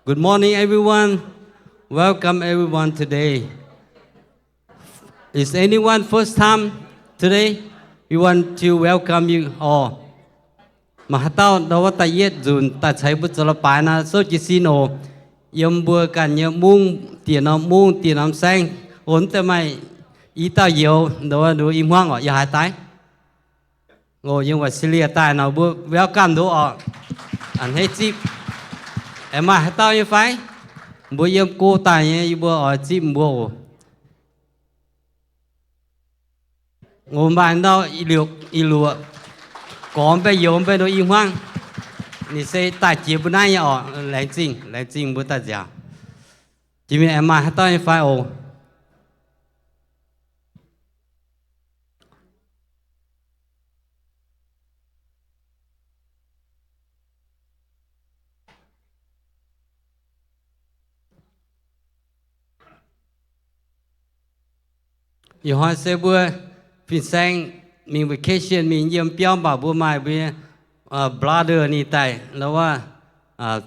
Good morning, everyone. Welcome everyone today. Is anyone first time today? We want to welcome you all. Maaih haaix dauh ndau wuov da'yietv nzunc daaih caux mbuo zoux leiz-baaix nor, souv jiez sin oc. Yiem mbuo ganh nyei mungv, dieh norm mungv, dieh norm saengv, oc, mv deix maaih i dauh youz ndau wuov nduov i hmuangv oc, yaac haaix daaih? Oc, yiem Australia daaih nor, mbuo welcome nduov oc. A'hneiv zipv. Aengx maaih haaix dauh nyei fai? Mbuo yiem go daaih nyei, yie mbuo oix zipv mbuo oc. Oc, maaih ndau i luoqc, i luoqc gormx mv bei youz mv bei nduov i hmuangv. Ninh se daaih jiex mbuo naaiv nyei oc. Laengz zingh, laengz zingh mbuo daaih nziaauc. Jiex mingh aengx maaih haaix dauh nyei fai oc? Ih hnoi se mbuo fin-saeng mingh vacation mingh yiem biauv, mv baac mbuo maaih mbuo nyei brother ninh daaih ndau wuov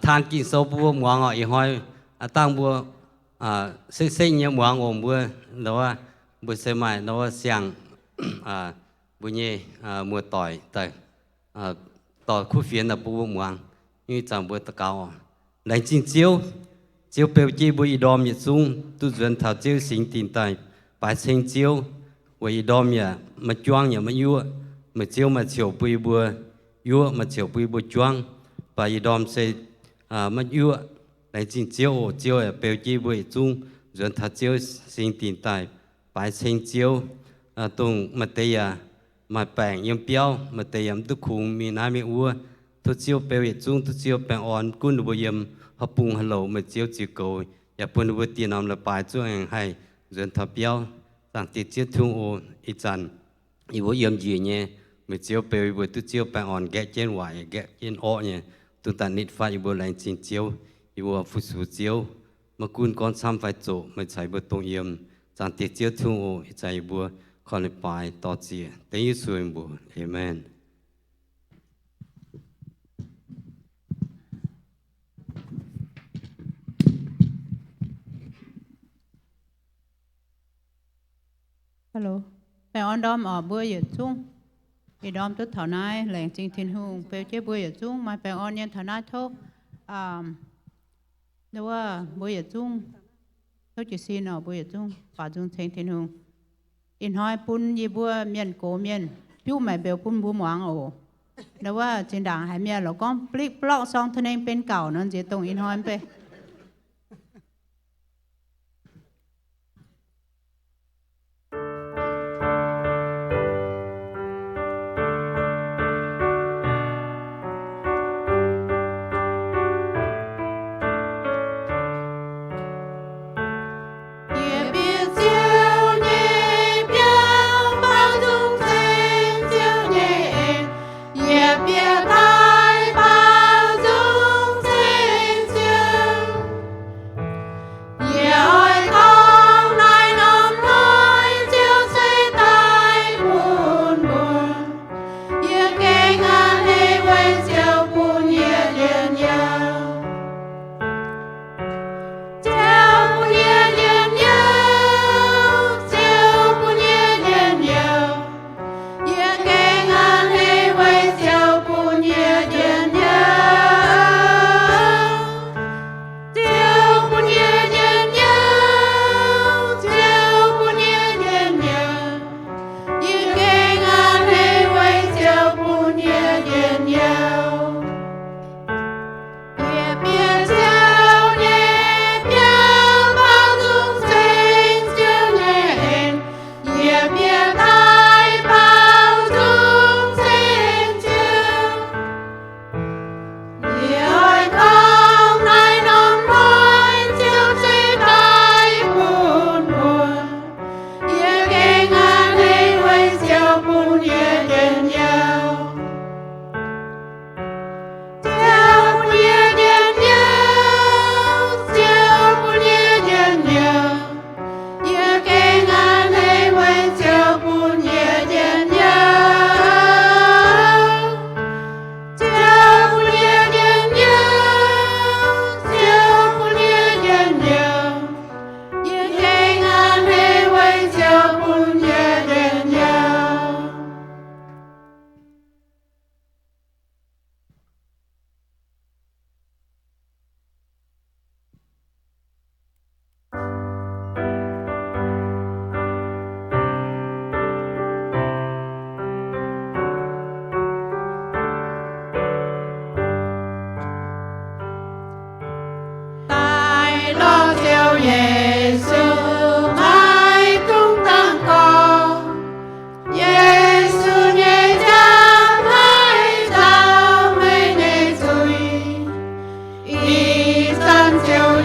taan Ging-Sou bun mbuo muangx oc. Ih hnoi aav dangh mbuo sekv-sekv nyei muangx oc. Mbuo ndau wuov, mbuo se maaih ndau wuov siang mbuo nyei muoz-doic daaih dorh kuv fienx daaih bun mbuo muangx. Ih zanc mbuo daux gaux oc. Laengz zingh Ziouv. Ziouv beu jienv mbuo ih ndorm yietc zungv duqv nzuonx taux Ziouv singx dingc daaih baaix ceng Ziouv, weic ih ndorm yaac maiv juangv yaac maiv yuoqv. Meih Ziouv maaih ciouc bun yie mbuo yuoqv, maaih ciouc bun yie mbuo juangv, mv baac ih ndorm se maiv yuoqv. Laengz zingh Ziouv oc. Ziouv yaac beu jienv mbuo yietc zungv nzuonx taux Ziouv singx dingc daaih baaix ceng Ziouv, dongh maaih deix yaac maaih baengc yiem biauv, maaih deix yaac mv duqv kungx mingh naaiv mingh wuov. Tov Ziouv beu yietc zungv, tov Ziouv baengh orn gunv ninh mbuo yiem haaix bung haaix louc, meih Ziouv ziux goux, yaac bun ninh mbuo dieh norm leiz-baaix zungv aengx haih nzuonx taux biauv. Zaangc Diex Ziouv Tin-Hungh oc, ih zanc yie mbuo yiem njiec nyei, meih Ziouv beu yie mbuo duqv Ziouv baengh orn nqaeqv jienv waaic, nqaeqv jienv orqv nyei, duqv daaih nitv fatv yie mbuo. Laengz zingh Ziouv, yie mbuo fu-sux Ziouv. Maiv gunv gorngv camv fai zoqc, meih caux yie mbuo dongh yiem. Zaangc Diex Ziouv Tin-Hungh oc, ih zanc yie mbuo korv-lienh baaix dor-ziec dengv Yesu nyei mbuox. Aamen. Hello. Baengh orn ndorm oc mbuo yietc zungv. Ih ndorm duqv taux naaiv, laengz zingh Tin-Hungh beu jienv mbuo yietc zungv maaih baengh orn nyei taux naaiv. Tov, ndau wuov, mbuo yietc zungv tov jiez sin oc, mbuo yietc zungv baaux nzung ceng Tin-Hungh. Ih hnoi bun yie mbuo mienh gox mienh biuv maengc mbeux bun mbuo muangx oc. Ndau wuov zinh ndaangc haiz mienh lorz gorngv blikv blorqv song tov nengh benx gauc nor, nziex dongh ih hnoi mv bei.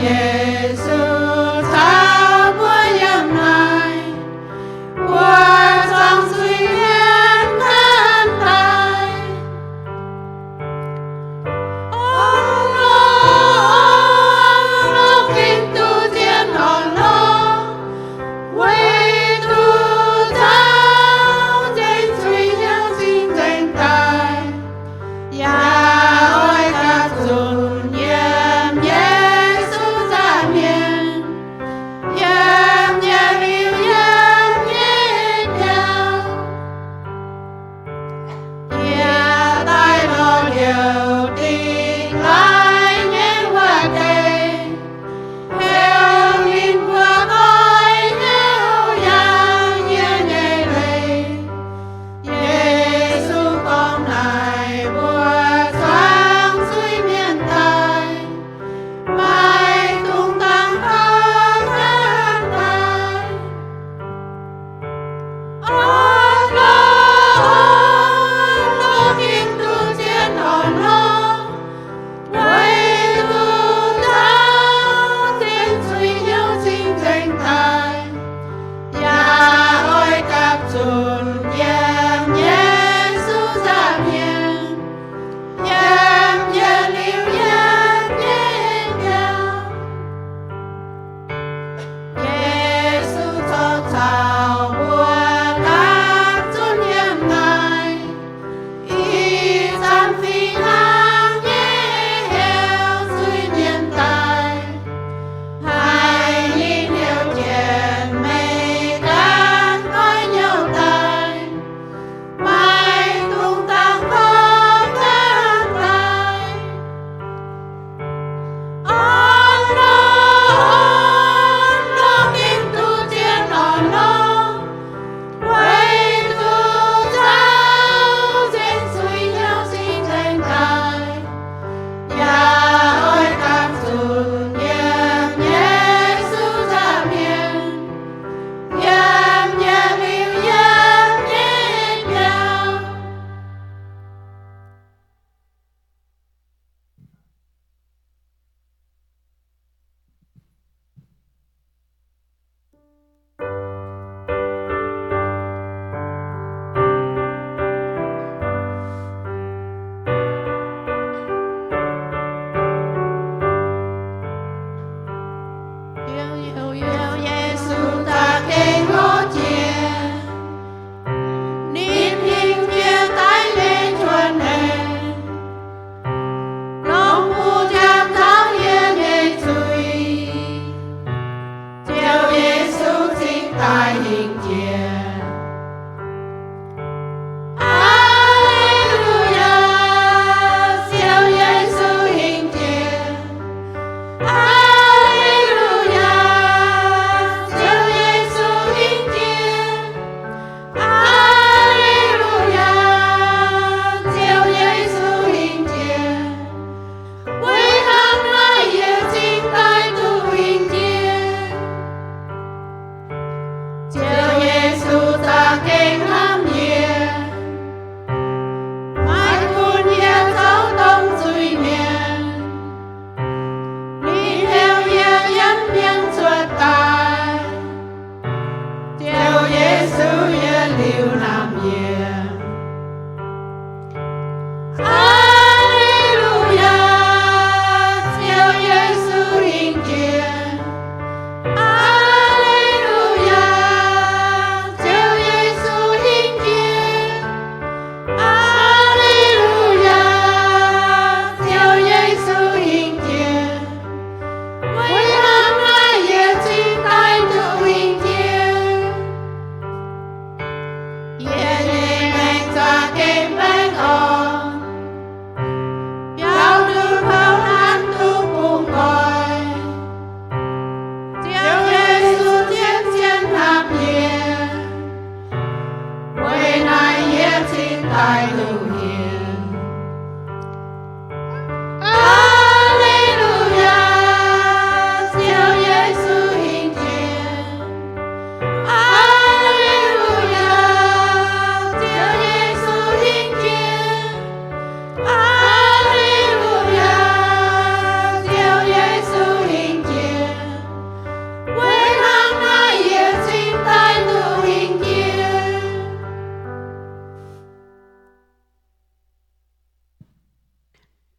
Yesu caux mbuo yiem naaic, mbuo zuangx zuiz-mienh hnangv daaih. Orn-lorqc, orn-lorqc, Giduc zien orn-lorqc, weic zuqc caux nzengc zuiz-hnyouv cing-nzengc daaih, yaac oix gapv zunc yiem Yesu nzangc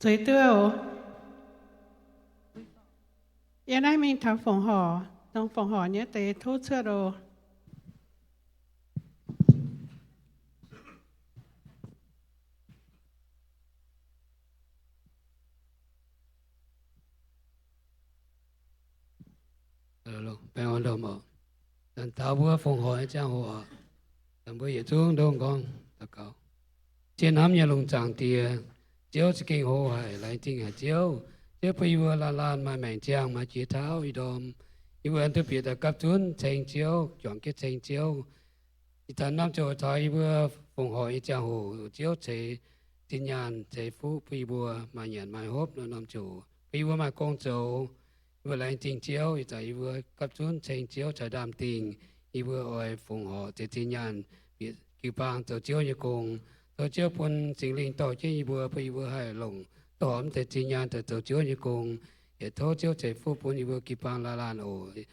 Zueiz duqv oc. Yie naaiv mingh taux fongc horc, dongh fongc horc nyei deix tov cuotv oc. Baengh orn lomh oc. Zanc taux mbuo fongc horc nyei ziangh hoc, mbuo yietc zungv ndoqv gorngv daux gaux. Zien hnamv nyei lungh zaangc Diex, Ziouv za'gengh hoqc haic, laengz zingh haic Ziouv. Ziouv bun yie mbuo laanh laanh maaih maengc ziangh, maaih jiex tauv i ndorm. Yie mbuo aengx duqv bieqc daaih gapv zunv ceng Ziouv, juangc jienv ceng Ziouv. Ih zanc norm ziouc taux yie mbuo fongc horc nyei ziangh hoc, Ziouv ceix zinh nyaanh ceix fuqv bun yie mbuo maaih nyanc maaih hopv norm ziouc bun yie mbuo maaih gong zoux. Yie mbuo laengz zingh Ziouv, ih zanc yie mbuo gapv zunv ceng Ziouv caux ndaam-dingh. Yie mbuo oix fongc horc ceix zinh nyaanh bieqc jiu-baang zoux Ziouv nyei gong. Tov Ziouv bun Singx Lingh dorh jienv yie mbuo, bun yie mbuo haih longc dorh mv deix zinh nyaanh daaih zoux Ziouv nyei gong. Yaac tov Ziouv ceix fuqv bun yie mbuo jiu-baang laanh laanh oc. Yie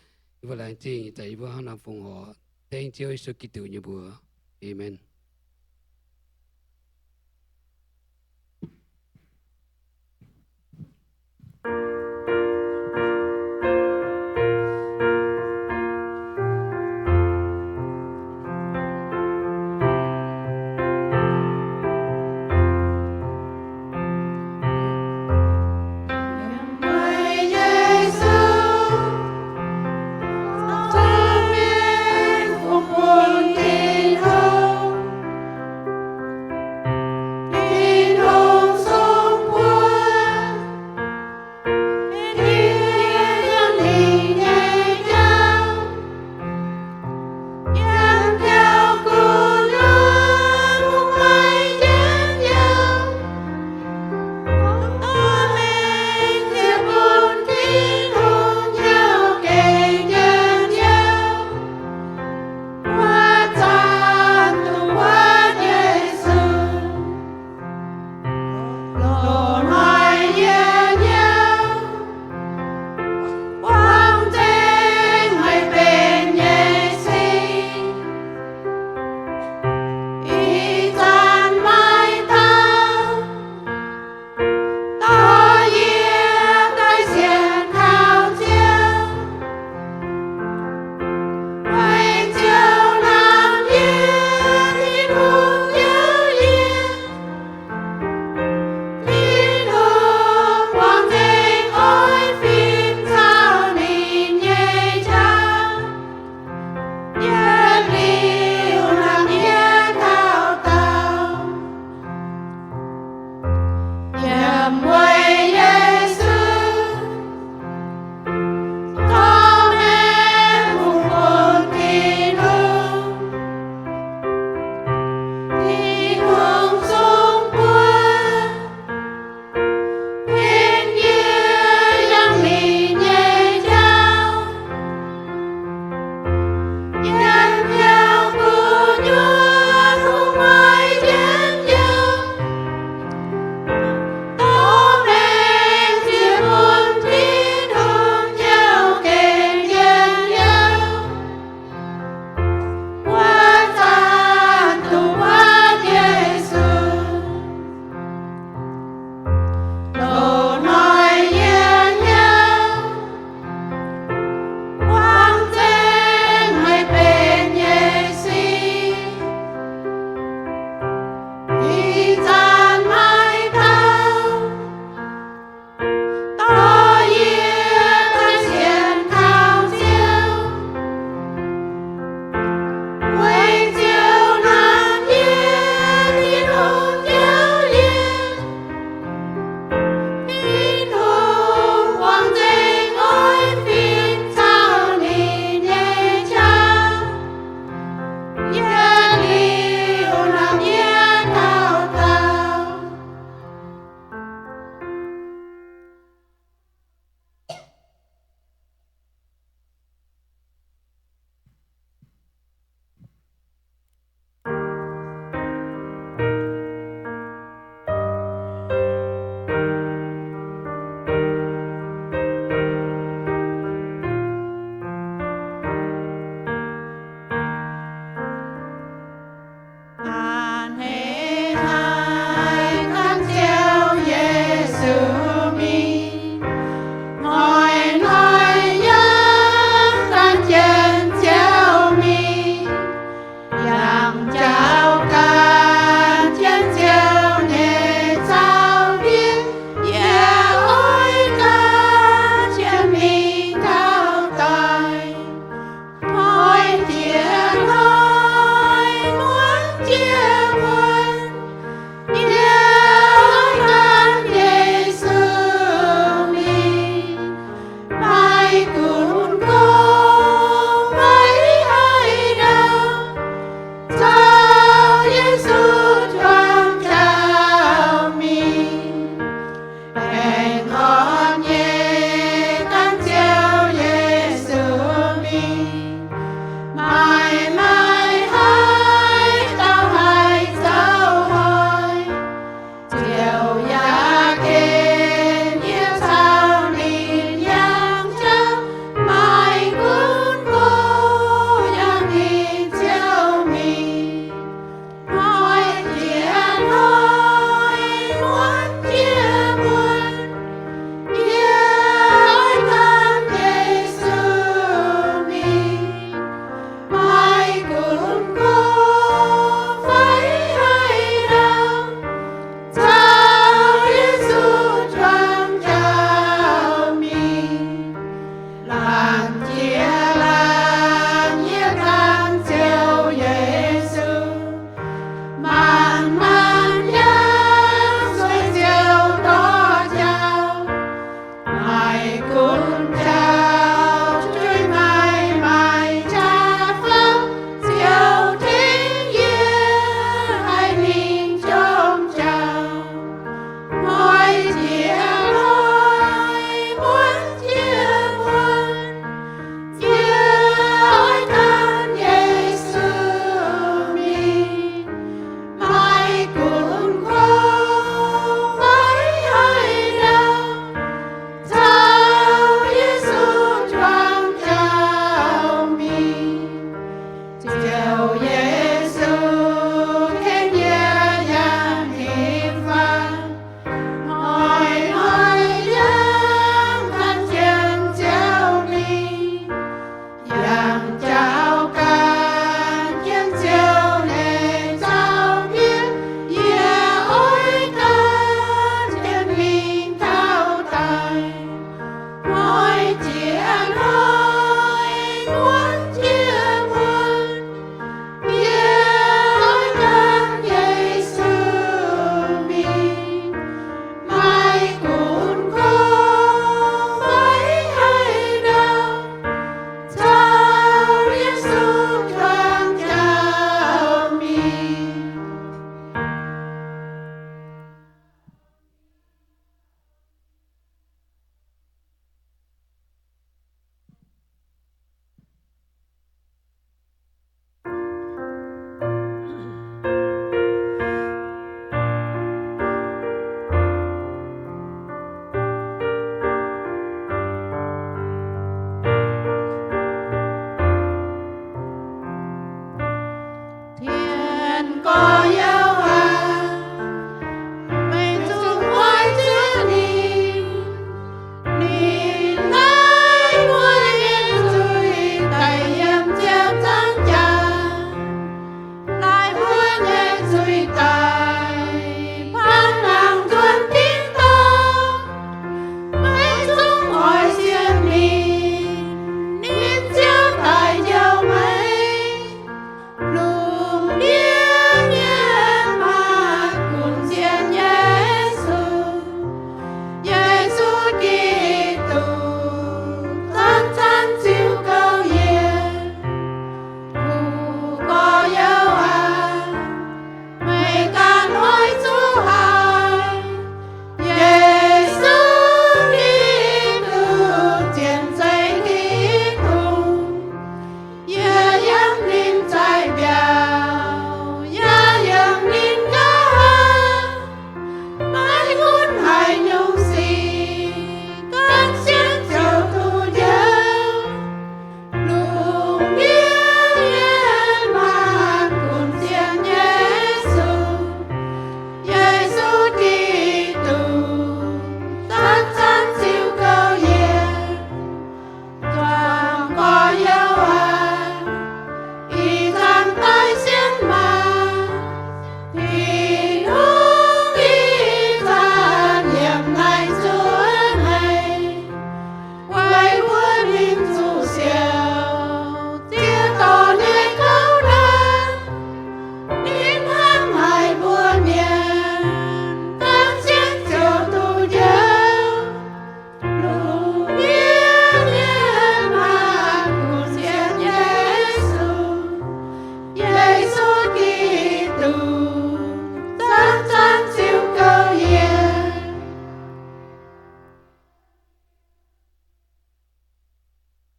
mbuo laengz zingh, ih zanc yie mbuo hnangv naaiv fongc horc, dengv Ziouv Yesu Giduc nyei mbuox. Aamen.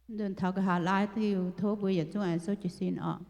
Nzunc taux nqa'haav laai diuh tov mbuo yietc zungv aengx souv jiez sin oc.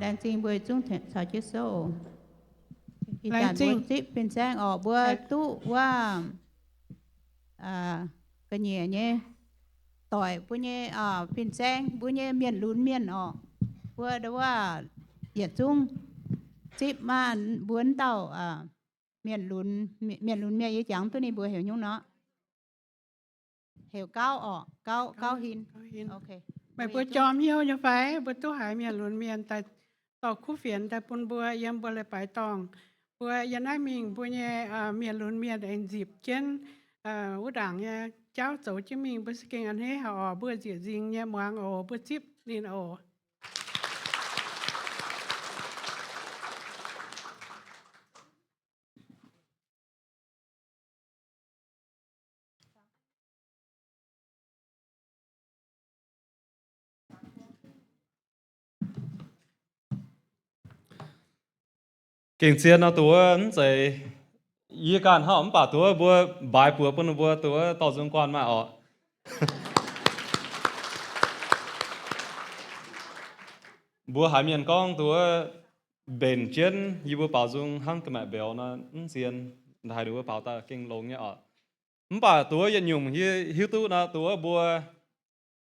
Laengz zingh mbuo zungv caux jienv souv. Ih zanc mbuo zipv fin-saeng oc, mbuo duqv wuov ga'nyiec nyei doic mbuo nyei fin-saeng, mbuo nyei mienh lunx mienh oc. Mbuo wuov yietc zungv zipv maah, mbuo wuov dauh mienh lunx, mienh lunx mienh yie jangx duqv ninh mbuo heuc nyungc nor. Heuc Gauv oc, Gauv, Gauv Hin. Meih mbuo jorm hnyouv nyei fai? Mbuo duqv haiz mienh lunx mienh daaih dorh kuv fienx daaih bun mbuo yiem mbuo leiz-baaix dorngh. Mbuo yiem naaiv mingh mbuo nyei mienh lunx mienh aengx nzipc jienv wuov ndaangc nyei jauv zoux jienv mingh, mbuo se gengh a'hneiv haic oc. Mbuo nzieqc nzingx nyei muangx oc, mbuo zipv ninh oc. Gengh zien nor, duqv wuov mv zeiz yie ganh hnangv, mv baac duqv wuov mbuo mbaaix buoz bun ninh mbuo duqv wuov dorh nzung guanh maaih oc. mbuo haiz mienh gorngv duqv mbenc jienv yie mbuo baaux nzung hnangv ga'maeqc mbeux nor, mv zien, haiz ninh mbuo baaux daaih gengh longx nyei oc. Mv baac duqv yietc nyungc yie hiuv duqv nor, duqv mbuo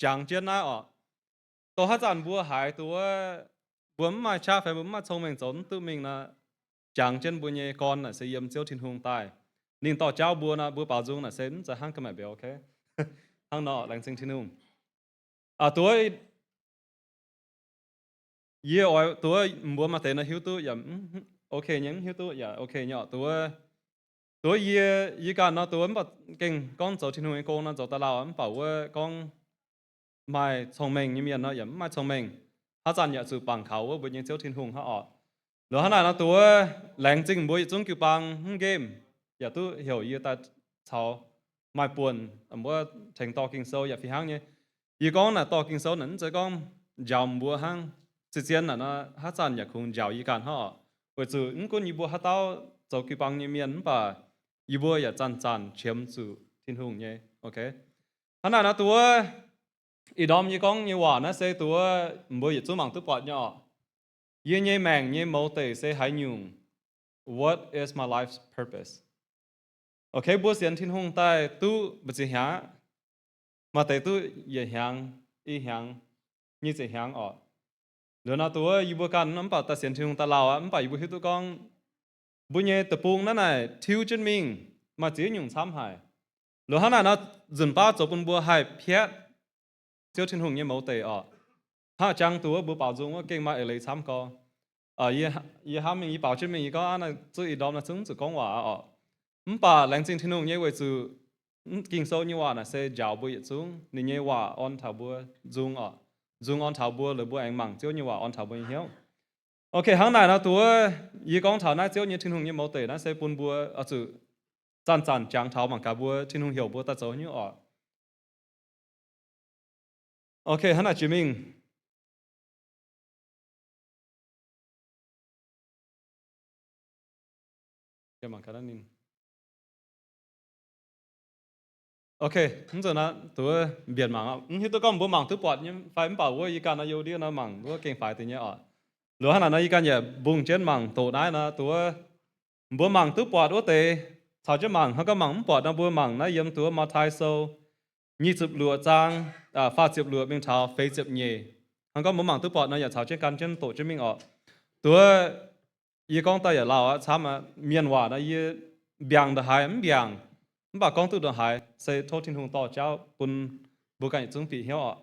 jangx jienv naaiv oc. Dongh haaix zanc mbuo haiz duqv mbuo mv maaih qaqv fai mbuo mv maaih cong-mengh zoux mv duqv mingh nor, jangx jienv mbuo nyei gorn naaic se yiem Ziouv Tin-Hungh daaih. Ninh dorh jauv mbuo nor, mbuo baaux nzung naaic se mv zeiz hnangv ga'maeqc mbeux, ok? Hnangv nor, laengz zingh Tin-Hungh. Duqv yie oix duqv mbuox maaih deix nor hiuv duqv yaac ok nyei, mv hiuv duqv yaac ok nyei oc. Duqv, duqv yie, yie ganh nor duqv mv baac gengh gorngv zoux Tin-Hungh nyei gong nor zoux daaih lauh, mv baac wuov gorngv maaih cong-mengh nyei mienh nor yaac mv maaih cong-mengh. Haaix zanc yaac zuqc bangc kaux wuov mbuo nyei Ziouv Tin-Hungh hnangv oc. Loz hnangv naaic nor duqv laengz zingh mbuo yietc zungv jiu-baang mv nqemh yaac duqv heuc yie daaih caux maaih buonc wuov tengx dorh Ging-Sou yaac fih hnangv nyei. Yie gorngv naaic dorh Ging-Sou naaic mv zeiz gorngv njaaux mbuo hnangv. Zien-zien naaic nor haaix zanc yaac kungx njaaux yie ganh hnangv oc. Weic zuqc mv gunv yie mbuo haaix dauh zoux jiu-baang nyei mienh mv baac yie mbuo yaac zanc-zanc qiemx zuqc Tin-Hungh nyei, ok? Hnangv naaic nor duqv ih ndorm yie gorngv nyei waac naaiv se duqv mbuo yietc zungv mangc duqv buatc nyei oc. Yie nyei maengc nyei mouz deic se haaix nyungc? What is my life's purpose? Ok, mbuo sienx Tin-Hungh daaih duqv mbu'ziex hnyangx aqv. Maaih deix duqv yietc hnyangx, i hnyangx, nyic ziepc hnyangx oc. Liuz nor duqv yie mbuo ganh mv baac daaih sienx Tin-Hungh daaih lauh aqv, mv baac yie mbuo hiuv duqv gorngv mbuo nyei deic-bung naaiv naaic tiuv jienv mingh maaih ziex nyungc camv haic. Loz hnangv naaic nor nzunc baav zoux bun mbuo haih piatv Ziouv Tin-Hungh nyei mouz deic oc. Hnangv jangx duqv wuov mbuo baaux nzung wuov gengh maaih eix leiz camv gorx. Yie hnamv mingh yie baaux jienv mingh yie gorngv aqv, naaiv zuqc ih ndorm naaiv zungv zuqc gorngv waac aqv oc. Mv baac laengz zingh Tin-Hungh nyei weic zuqc Ging-Sou nyei waac naaic se njaaux mbuo yietc zungv. Ninh nyei waac orn taux mbuo nzung oc. Nzung orn taux mbuo, liuz mbuo aengx mangc Ziouv nyei waac orn taux mbuo nyei hnyouv. Ok, hnangv naaic nor duqv yie gorngv taux naaiv Ziouv nyei Tin-Hungh nyei mouz deic naaiv se bun mbuo oix zuqc zanc-zanc jangx taux mangc gaax mbuo Tin-Hungh heuc mbuo daaih zoux haaix nyungc oc. Ok, hnangv naaic jiex mingh. Ok, mv zeiz naaiv duqv mbienc mangc, mv hiuv duqv gorngv mbuo mangc duqv buatc nyei fai, mv baac wuov yie ganh nor youh ndiev nor mangc wuov gengh faix deix nyei oc. Loz hnangv naaic nor yie ganh yaac mbungh jienv mangc doqc naaiv nor duqv mbuo mangc duqv buatc wuov deix caux jienv mangc. Hnangv gorngv mangc mv buatc nor mbuo mangc naaiv yiem duqv Matv^taai Sou nyic ziepc luoqc zaang, faah ziepc luoqc mingh taux feix ziepc nyeic. Hnangv gorngv mbuo mangc duqv buatc nor yaac caux jienv gan jienv doqc jienv mingh oc. Duqv yie gorngv daaih yaac lauh aqv, camv aqv. Mienh waac nor yie mbiaangc ndongc haaix mv mbiaangc, mv baac gorngv duqv ndongc haaix se tov Tin-Hungh dorh jauv bun mbuo ganh yietc zungv bieqc hnyouv oc.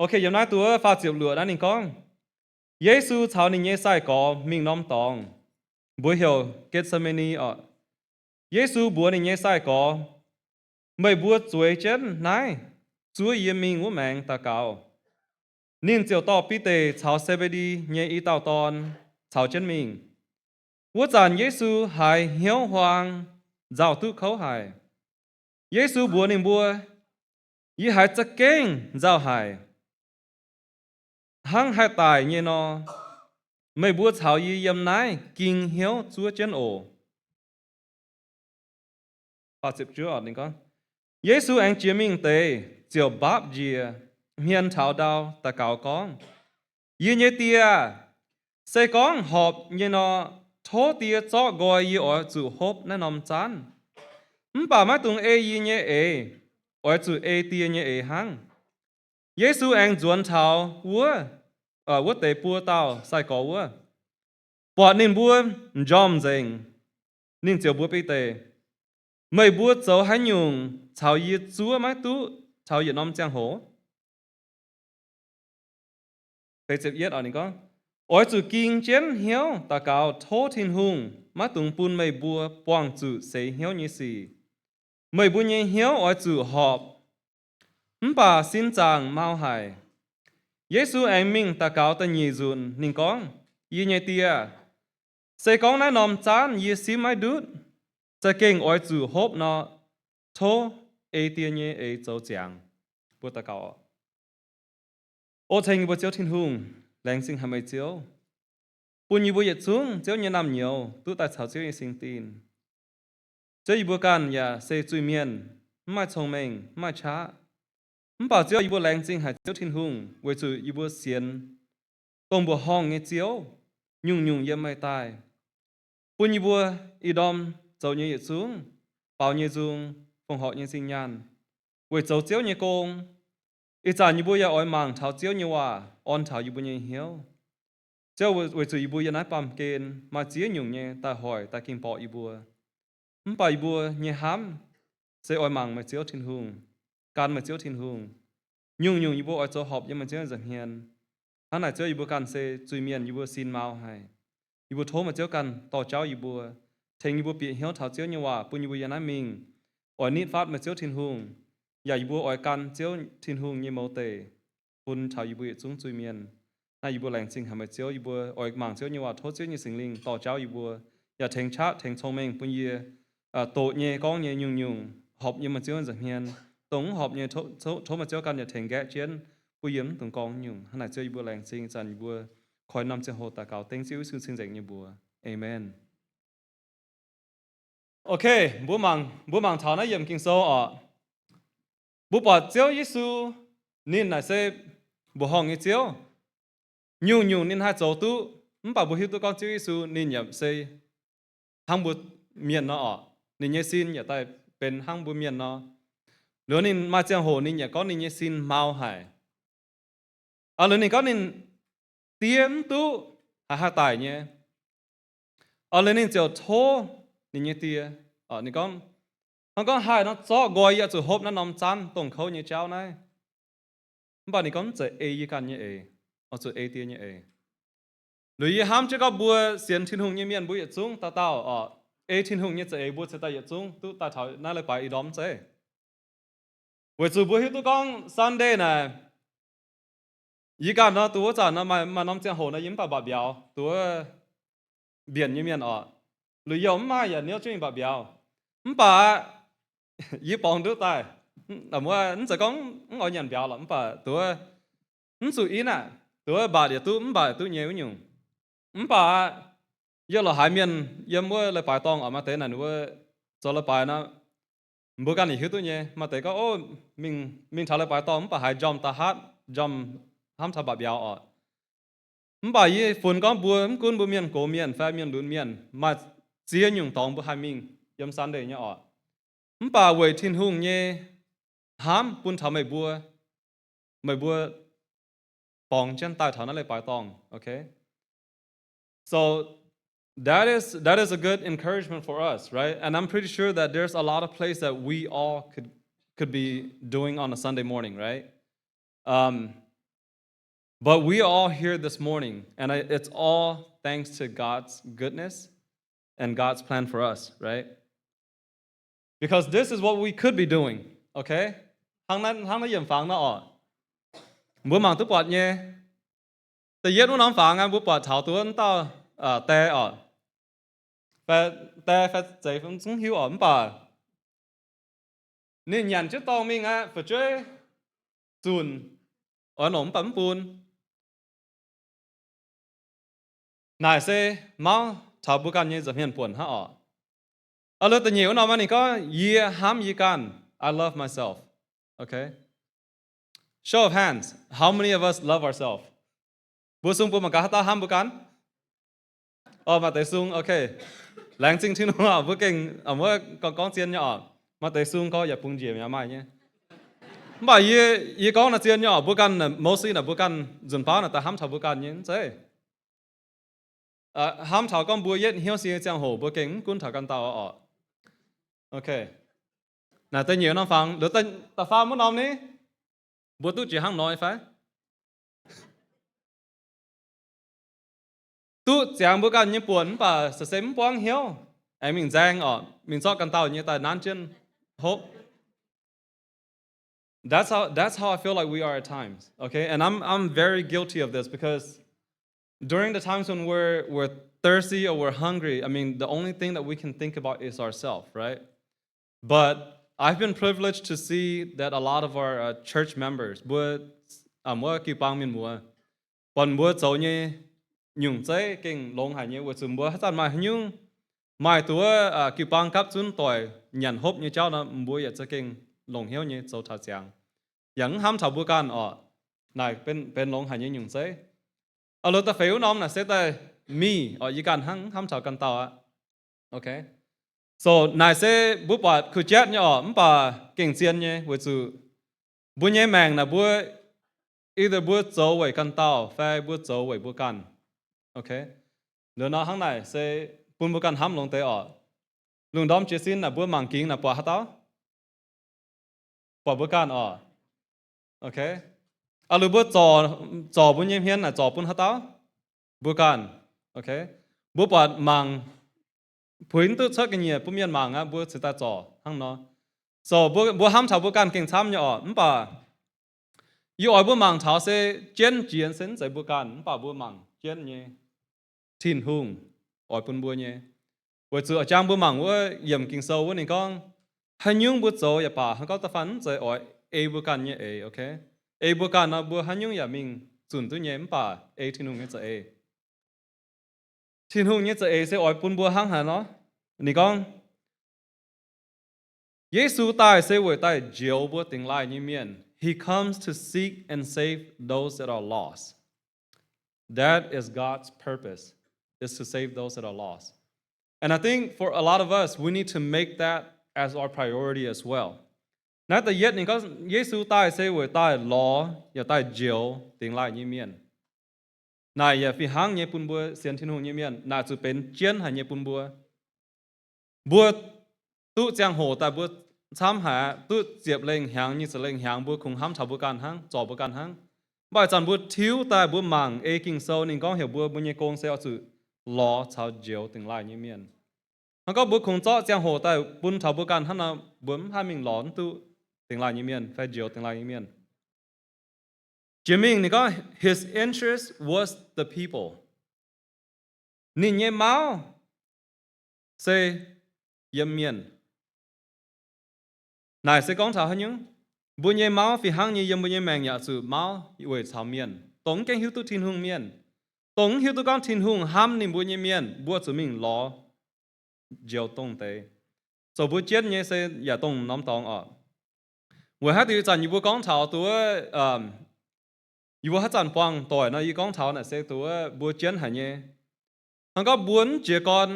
Ok, yiem naaiv duqv faah ziepc luoqc naaiv ninh gorngv, Yesu caux ninh nyei sai-gorx mingh norm dorngx, mbuo heuc Getc^se^maa^ni oc. Yesu mbuox ninh nyei sai-gorx, meih mbuo zueiz jienv naaiv, zuov yie mingh wuov maengx daux gaux. Ninh ziouc dorh Bide caux Se^mbe^ndi nyei i dauh dorn caux jienv mingh. Wuov zanc Yesu haiz hnyouv huaang, nzauh duqv kouv haic. Yesu mbuox ninh mbuo, yie haiz za'gengh nzauh haic. Hnangv haih daic nyei nor, meih mbuo caux yie yiem naaiv ging hnyouv zuov jienv oc. Yesu aengx jiex mingh deix ziouc mbaapv njiec hmien taux ndau daux gaux gorngv, yie nyei Die, se gorngv horpc nyei nor, tov Die zorqv nqoi yie oix zuqc hopv naaiv norm zaanv. Mv baac maiv dungx ei yie nyei eix, oix zuqc ei Die nyei eix hnangv. Yesu aengx nzuonx taux wuov, wuov deix buo dauh sai-gorx wuov, buatc ninh mbuo m'njormh nzengc, ninh ziouc mbuox Bide, meih mbuo zoux haaix nyungc caux yie zuov maiv duqv taux yietc norm ziangh hoc? Oix zuqc ging jienv hnyouv daux gaux tov Tin-Hungh maiv dungx bun meih mbuo buangh zuqc seix hnyouv nyei sic. Meih mbuo nyei hnyouv oix zuqc horpc, mv baac sin zaangc mau haic. Yesu aengx mingh daux gaux da'nyeic nzunc, ninh gorngv, yie nyei Die, se gorngv naaiv norm zaanv yie simv maiv ndutv, za'gengh oix zuqc hopv nor, tov ei Die nyei eix zoux ziangx. Mbuo daux gaux. O ceng yie mbuo Ziouv Tin-Hungh, laengz zingh haic meih Ziouv, bun yie mbuo yietc zungv Ziouv nyei naamh nyouz duqv daaih caux Ziouv nyei singx-din. Ziouv, yie mbuo ganh yaac se zuiz-mienh, mv maaih cong-mengh, mv maaih qaqv. Mv baac Ziouv, yie mbuo laengz zingh haic Ziouv Tin-Hungh weic zuqc yie mbuo sienx dongh mbuoqc horngh nyei Ziouv, nyungc-nyungc yiem meih daaih, bun yie mbuo ih ndorm zoux nyei yietc zungv baaux nyei nzung, fongc horc nyei zingh nyaanh, weic zoux Ziouv nyei gong. Ih zanc yie mbuo yaac oix mangc taux Ziouv nyei waac orn taux yie mbuo nyei hnyouv. Ziouv, weic zuqc yie mbuo yiem naaiv baamh gen maaih ziex nyungc nyei daaih hoic, daaih ging borqc yie mbuo. Mv baac yie mbuo nyei hnamv se oix mangc meih Ziouv Tin-Hungh, gan meih Ziouv Tin-Hungh. Nyungc-nyungc yie mbuo oix zoux horpc yiem meih Ziouv nza'hmien. Hnangv naaic Ziouv, yie mbuo ganh se zuiz-mienh, yie mbuo sin mau haic. Yie mbuo tov meih Ziouv ganh dorh jauv yie mbuo, tengx yie mbuo bieqc hnyouv taux Ziouv nyei waac bun yie mbuo yiem naaiv mingh oix nitv fatv meih Ziouv Tin-Hungh, yaac yie mbuo oix gan Ziouv Tin-Hungh nyei mouz deic bun taux yie mbuo yietc zungv zuiz-mienh. Naaiv yie mbuo laengz zingh haic meih Ziouv, yie mbuo oix mangc Ziouv nyei waac, tov Ziouv nyei Singx Lingh dorh jauv yie mbuo, yaac tengx qaqv tengx cong-mengh bun yie doqc nyei gorngv nyei nyungc-nyungc horpc yiem meih Ziouv nza'hmien. Dongh mv horpc nyei, tov meih Ziouv ganh yaac tengx nqaeqv jienv bun yie mv dungx gorngv nyungc. Hnangv naaic Ziouv, yie mbuo laengz zingh ih zanc, yie mbuo koi norm ziangh hoc daux gaux dengv Ziouv Yesu cing-nzengc nyei mbuox. Aamen. Okay, mbuo mangc, mbuo mangc taux naaiv yiemc Ging-Sou oc. Mbuo buatc Ziouv Yesu ninh naaic se mbuoqc horngh nyei Ziouv. Nyungc-nyungc ninh haih zoux duqv, mv baac mbuo hiuv duqv gorngv Ziouv Yesu ninh yaac se hnangv mbuo mienh nor oc. Ninh nyei sin yaac daaih benx hnangv mbuo mienh nor. Liuz ninh maaih ziangh hoc ninh yaac gorngv ninh nyei sin mau haic. Liuz ninh gorngv ninh die mv duqv haaix haih daic nyei. Liuz ninh ziouc tov ninh nyei die, ninh gorngv, hnangv gorngv haih nor zorqv nqoi yie zuqc hopv naaiv norm zaanv dongh kouv nyei jauv naaiv. Mv baac ninh gorngv mv zeiz ei yie ganh nyei eix, oix zuqc ei die nyei eix. Liuz yie hnamv jienv gorngv mbuo sienx Tin-Hungh nyei mienh mbuo yietc zungv dauh dauh oc, ei Tin-Hungh nyei za'eix mbuo cingx daaih yietc zungv duqv daaih taux naaiv leiz-baaix ih ndorm zeiv. Weic zuqc mbuo hiuv duqv gorngv Sunday naaic, yie ganh nor, duqv wuov zanc nor maaih, maaih norm ziangh hoc nor yie mv baac mba'biaux, duqv wuov mbienc nyei mienh oc. Liuz youh mv maaih yaac niouv jienv mingh mba'biaux. Mv baac yie borngz duqv daaih, mv zeiz gorngv mv oix nyanc mbiauz lorqc, mv baac duqv wuov mv zuqc inv aqv, duqv wuov mbatc yaac duqv, mv mbatc yaac duqv nyei wuov nyungc. Mv baac yie loc haiz mienh yiem wuov leiz-baaix dorngh oc, maaih deix naaic ninh mbuo zoux leiz-baaix nor, mbuo ganh yaac hiuv duqv nyei. Maaih deix gorngv, o, mingh, mingh taux leiz-baaix dorngh mv baac haiz njormh da'haatv, njormh hnamv taux mba'biaux oc. Mv baac yie funx gorngv mbuo mv gunv mbuo mienh gox mienh fai mienh lunx mienh, maaih ziex nyungc dorngx mbuo haih mingh yiem Sunday nyei oc. Mv baac weic Tin-Hungh nyei hnamv bun taux meih mbuo, meih mbuo borngz jienv daaih taux naaiv leiz-baaix dorngh, okay? So that is, that is a good encouragement for us, right? And I'm pretty sure that there's a lot of plays that we all could, could be doing on a Sunday morning, right? Um, but we are all here this morning, and I, it's all thanks to God's goodness and God's plan for us, right? Because this is what we could be doing, okay? Hnangv naaiv, hnangv naaiv yiemc fangx nor oc, mbuo mangc duqv buatc nyei. Da'yietv wuov norm fangx aqv, mbuo buatc taux duqv wuov dauh, die oc, fai die fai zeiz zungv hiuv oc, mv baac ninh nyanc jienv dorngh mingh aqv, fu'jueiv zunc oix longc mv baac mv bun. Naaic se mauv taux mbuo ganh nyei nza'hmien buonc hnangv oc. Liuz da'nyeic wuov norm ninh gorngv, yie hnamv yie ganh, I love myself. Okay. Show of hands, how many of us love ourselves? Mbuo sung bun mangc gaax haaix dauh hnamv mbuo ganh? Orqc, maaih deix sung, okay. Laengz zingh Tin-Hungh oc, mbuo gengh wuov gorngv, gorngv zien nyei oc. Maaih deix sung gorngv yaac bungx njiec mi'aqv, maaih nyei. Mv baac yie, yie gorngv naaiv zien nyei oc, mbuo ganh, mostly naaic mbuo ganh nzunc baav naaic daaih hnamv taux mbuo ganh nyei zeiv. Hnamv taux gorngv mbuo yietv hnyouv sie nyei ziangh hoc mbuo gengh mv gunv taux ganh dauh oc. Okay. Naaic da'nyeic norm fangx, liuz da'faam wuov norm ni, mbuo duqv jiex hnangv nor fai? Duqv ziangx mbuo ganh nyei buonc mv baac se mv buangv hnyouv, aengx mingh nzaeng oc, mingh zorqv ganh dauh nyei daaih nanv jienv hopv. That's how, that's how I feel like we are at times, okay? And I'm, I'm very guilty of this because during the times when we're, we're thirsty or we're hungry, I mean, the only thing that we can think about is ourselves, right? But I've been privileged to see that a lot of our, uh, church members, mbuo, uh, mbuo jiu-baang mienh muoz, buatc mbuo zoux nyei nyungc zeiv gengh longx haic nyei, weic zuqc mbuo haaix zanc maaih haaix nyungc, maaih duqv jiu-baang gapv zunv doic nyanc hopv nyei jauv nor, mbuo yaac za'gengh longc hnyouv nyei zoux taux ziangx. Yaac mv hnamv taux mbuo ganh orqc. Naaic benx, benx longx haic nyei nyungc zeiv. Aa, loz da'feix wuov norm naaic se daaih mingh oc, yie ganh hnangv hnamv taux ganh dauh aqv. Okay. So naaic se mbuo buatc kuh jatv nyei oc, mv baac gengh zien nyei weic zuqc mbuo nyei maengc naaic mbuo either mbuo zoux weic ganh dauh fai mbuo zoux weic mbuo ganh. Okay. Liuz nor hnangv naaic se bun mbuo ganh hnamv longx deix oc. Lungh ndorm jiez sin naaic mbuo mangc gingx naaic buatc haaix dauh? Buatc mbuo ganh oc. Okay. Aa, liuz mbuo zorc, zorc mbuo nyei hmien naaic zorc bun haaix dauh? Mbuo ganh. Okay. Mbuo buatc mangc puix duqv cuotv ga'nyiec bun mienh mangc aqv, mbuo cingx daaih zorc hnangv nor. So mbuo, mbuo hnamv taux mbuo ganh gengh camv nyei oc, mv baac yie oix mbuo mangc taux se jienv jiex se mv zeiz mbuo ganh, mv baac mbuo mangc jienv nyei Tin-Hungh oix bun mbuo nyei. Weic zuqc jang mbuo mangc wuov yiemc Ging-Sou wuov ninh gorngv, haaix nyungc mbuo zoux yaac baac, hnangv gorngv da'faanh mv zeiz oix ei mbuo ganh nyei eix, okay? Ei mbuo ganh nor mbuo haaix nyungc yaac mingh zunc duqv nyei, mv baac ei Tin-Hungh nyei za'eix. Tin-Hungh nyei za'eix se oix bun mbuo hnangv haaix nor? Ninh gorngv, Yesu daaih se weic daaih njoux mbuo dingx laaih nyei mienh. He comes to seek and save those that are lost. That is God's purpose, is to save those that are lost. And I think for a lot of us, we need to make that as our priority as well. Naaiv da'yietv ninh gorngv, Yesu daaih se weic daaih lorz yaac daaih njoux dingx laaih nyei mienh. Naaic yaac fih hnangv nyei bun mbuo sienx Tin-Hungh nyei mienh, naaic zuqc benx jienv haic nyei bun mbuo. Mbuo duqv ziangh hoc daaih mbuo camv haic aqv, duqv ziepc lengh hnyangx, nyic ziepc lengh hnyangx, mbuo kungx hnamv taux mbuo ganh hnangv, zorc mbuo ganh hnangv. Mv baac ih zanc mbuo tiuv daaih mbuo mangc ei Ging-Sou ninh gorngv heuc mbuo, mbuo nyei gong se oix zuqc lorz caux njoux dingx laaih nyei mienh. Hnangv gorngv mbuo kungx zorqv ziangh hoc daaih bun taux mbuo ganh hnangv nor, mbuo mv haih mingh lorz mv duqv dingx laaih nyei mienh fai njoux dingx laaih nyei mienh. Jiex mingh ninh gorngv, his interest was the people. Ninh nyei mauv se yiem mienh. Naaic se gorngv taux haaix nyungc? Mbuo nyei mauv fih hnangv nyei yiem mbuo nyei maengc yaac zuqc mauv weic caux mienh, dongh mv gaengh hiuv duqv Tin-Hungh mienh, dongh mv hiuv duqv gorngv Tin-Hungh hnamv ninh mbuo nyei mienh, mbuo zuqc mingh lorz njoux dongh deix. Zoux mbuo jienv nyei se yaac dongh norm dorngx oc. Weic haaix diuc ih zanc yie mbuo gorngv taux duqv, yie mbuo haaix zanc buangh doic nor yie gorngv taux naaic se duqv mbuo jienv haic nyei. Hnangv gorngv mbuo mv jiez gorn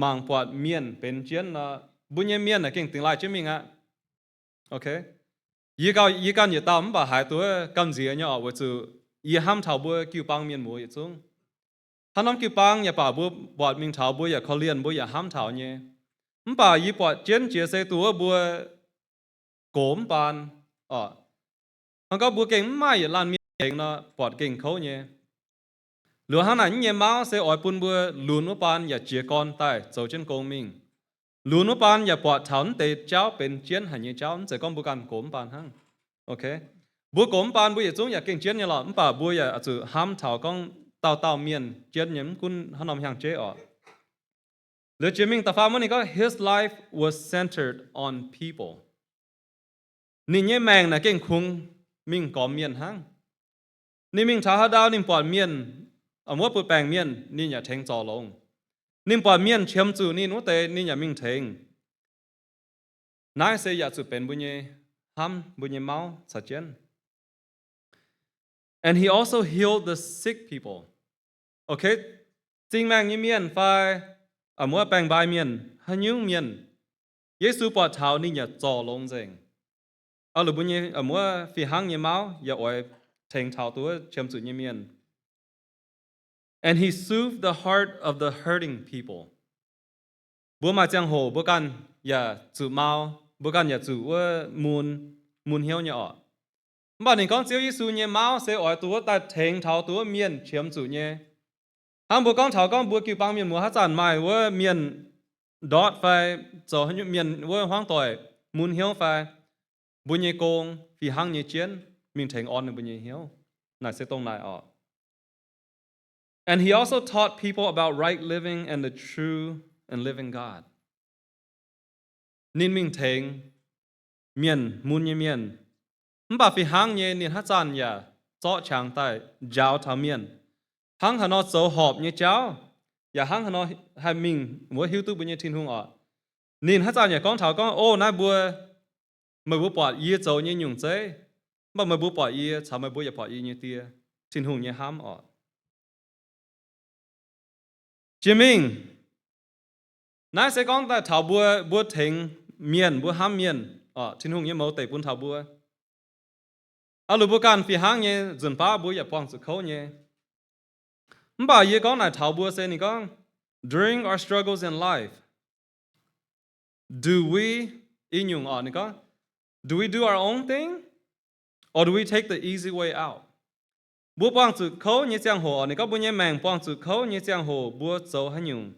mangc buatc mienh benx jienv nor, mbuo nyei mienh naaic gengh dingx laaih jienv mingh aqv. Okay. Yie gauh, yie ganh yietc dauh mv baac haiz duqv gamh nziex nyei oc, weic zuqc yie hnamv taux mbuo jiu-baang mienh muoz yietc zungv. Hnangv norm jiu-baang yaac baac mbuo buatc mingh taux mbuo yaac korv-lienh, mbuo yaac hnamv taux nyei. Mv baac yie buatc jienv jiex se duqv mbuo gox mv baan oc. Hnangv gorngv mbuo gengh mv maaih yietc laanh mienh tengx nor, buatc gengh kouv nyei. Liuz hnangv naaic nyei mauv se oix bun mbuo lunx wuov baan yaac jiez gorn daaih zoux jienv gong mingh. Lunx wuov baan yaac buatc taux mv deix jauv benx jienv haic nyei jauv, mv zeiz gorngv mbuo ganh gox mv baan hnangv. Okay. Mbuo gox mv baan mbuo yietc zungv yaac gengh jienv nyei lorqc, mv baac mbuo yaac zuqc hnamv taux gorngv dauh dauh mienh jienv nyei, mv gunv hnangv norm hnyangx-jeiv oc. Liuz jiex mingh da'faam wuov ninh gorngv, his life was centered on people. Ninh nyei maengc naaic gengh kungx mingh gormx mienh hnangv. Ninh mingh taux haaix ndau ninh buatc mienh, wuov butv-baengc mienh, ninh yaac tengx zorc longx. Ninh buatc mienh qiemx zuqc ninh wuov deix, ninh yaac mingh tengx. Naaiv se yaac zuqc benx mbuo nyei hnamv, mbuo nyei mauv caux jienv. And he also healed the sick people. Okay, zingh maengh nyei mienh fai wuov baengc-mbai mienh, haaix nyungc mienh, Yesu buatc taux ninh yaac zorc longx nzengc. Aa, longc mbuo nyei wuov fih hnangv nyei mauv yaac oix tengx taux duqv qiemx zuqc nyei mienh. And he soothed the heart of the hurting people. Mbuo maaih ziangh hoc mbuo ganh yaac zuqc mau, mbuo ganh yaac zuqc wuov mun, mun hnyouv nyei oc. Mv baac ninh gorngv Ziouv Yesu nyei mauv se oix duqv wuov daaih tengx taux duqv wuov mienh qiemx zuqc nyei. Hnangv mbuo gorngv taux gorngv mbuo jiu-baang mienh muoz haaix zanc maaih wuov mienh ndortv fai zoux mienh wuov hmuangv doic mun hnyouv fai, mbuo nyei gong fih hnangv nyei jienv mingh tengx orn ninh mbuo nyei hnyouv. Naaic se dongh naaic oc. And he also taught people about right living and the true and living God. Ninh mingh tengx mienh, mun nyei mienh. Mv baac fih hnangv nyei ninh haaix zanc yaac zorqv qangx daaih njaaux taux mienh hnangv haaix nor zoux horpc nyei jauv, yaac hnangv haaix nor haih mingh wuov hiuv duqv mbuo nyei Tin-Hungh oc. Ninh haaix zanc yaac gorngv taux gorngv, O naaiv mbuo, meih mbuo buatc yie zoux nyei nyungc zeiv, mv baac meih mbuo buatc yie caux meih mbuo yaac buatc yie nyei Die, Tin-Hungh nyei hnamv oc. Jiex mingh, naaiv se gorngv daaih taux mbuo, mbuo tengx mienh, mbuo hnamv mienh, Tin-Hungh nyei mouz deic bun taux mbuo. Aa, luc mbuo ganh fih hnangv nyei, nzunc baav mbuo yaac buangh zuqc kouv nyei. Mv baac yie gorngv naaic taux mbuo se ninh gorngv, during our struggles in life, do we, i nyungc oc, ninh gorngv, do we do our own thing, or do we take the easy way out? Mbuo buangh zuqc kouv nyei ziangh hoc, ninh gorngv mbuo nyei maengc buangh zuqc kouv nyei ziangh hoc mbuo zoux haaix nyungc?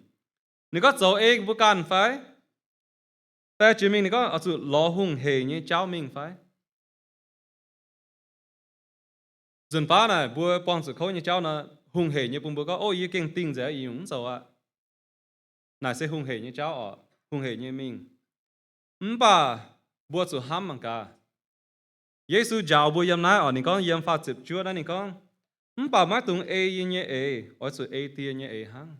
Ninh gorngv zoux ei mbuo ganh fai? Fai jiex mingh ninh gorngv oix zuqc lorz hungh heic nyei jauv mingh fai? Nzunc baav naaic mbuo buangh zuqc kouv nyei jauv nor, hungh heic nyei bun mbuo gorngv, ov, yie gengh dingh nzengc, i nyungc mv zoux aqv. Naaic se hungh heic nyei jauv oc, hungh heic nyei mingh. Mv baac mbuo zuqc hnamv mangc gaax. Yesu njaaux mbuo yiem naaiv oc, ninh gorngv yiem faah ziepc juov naaiv ninh gorngv, mv baac maiv dungx ei yie nyei eix, oix zuqc ei Die nyei eix hnangv.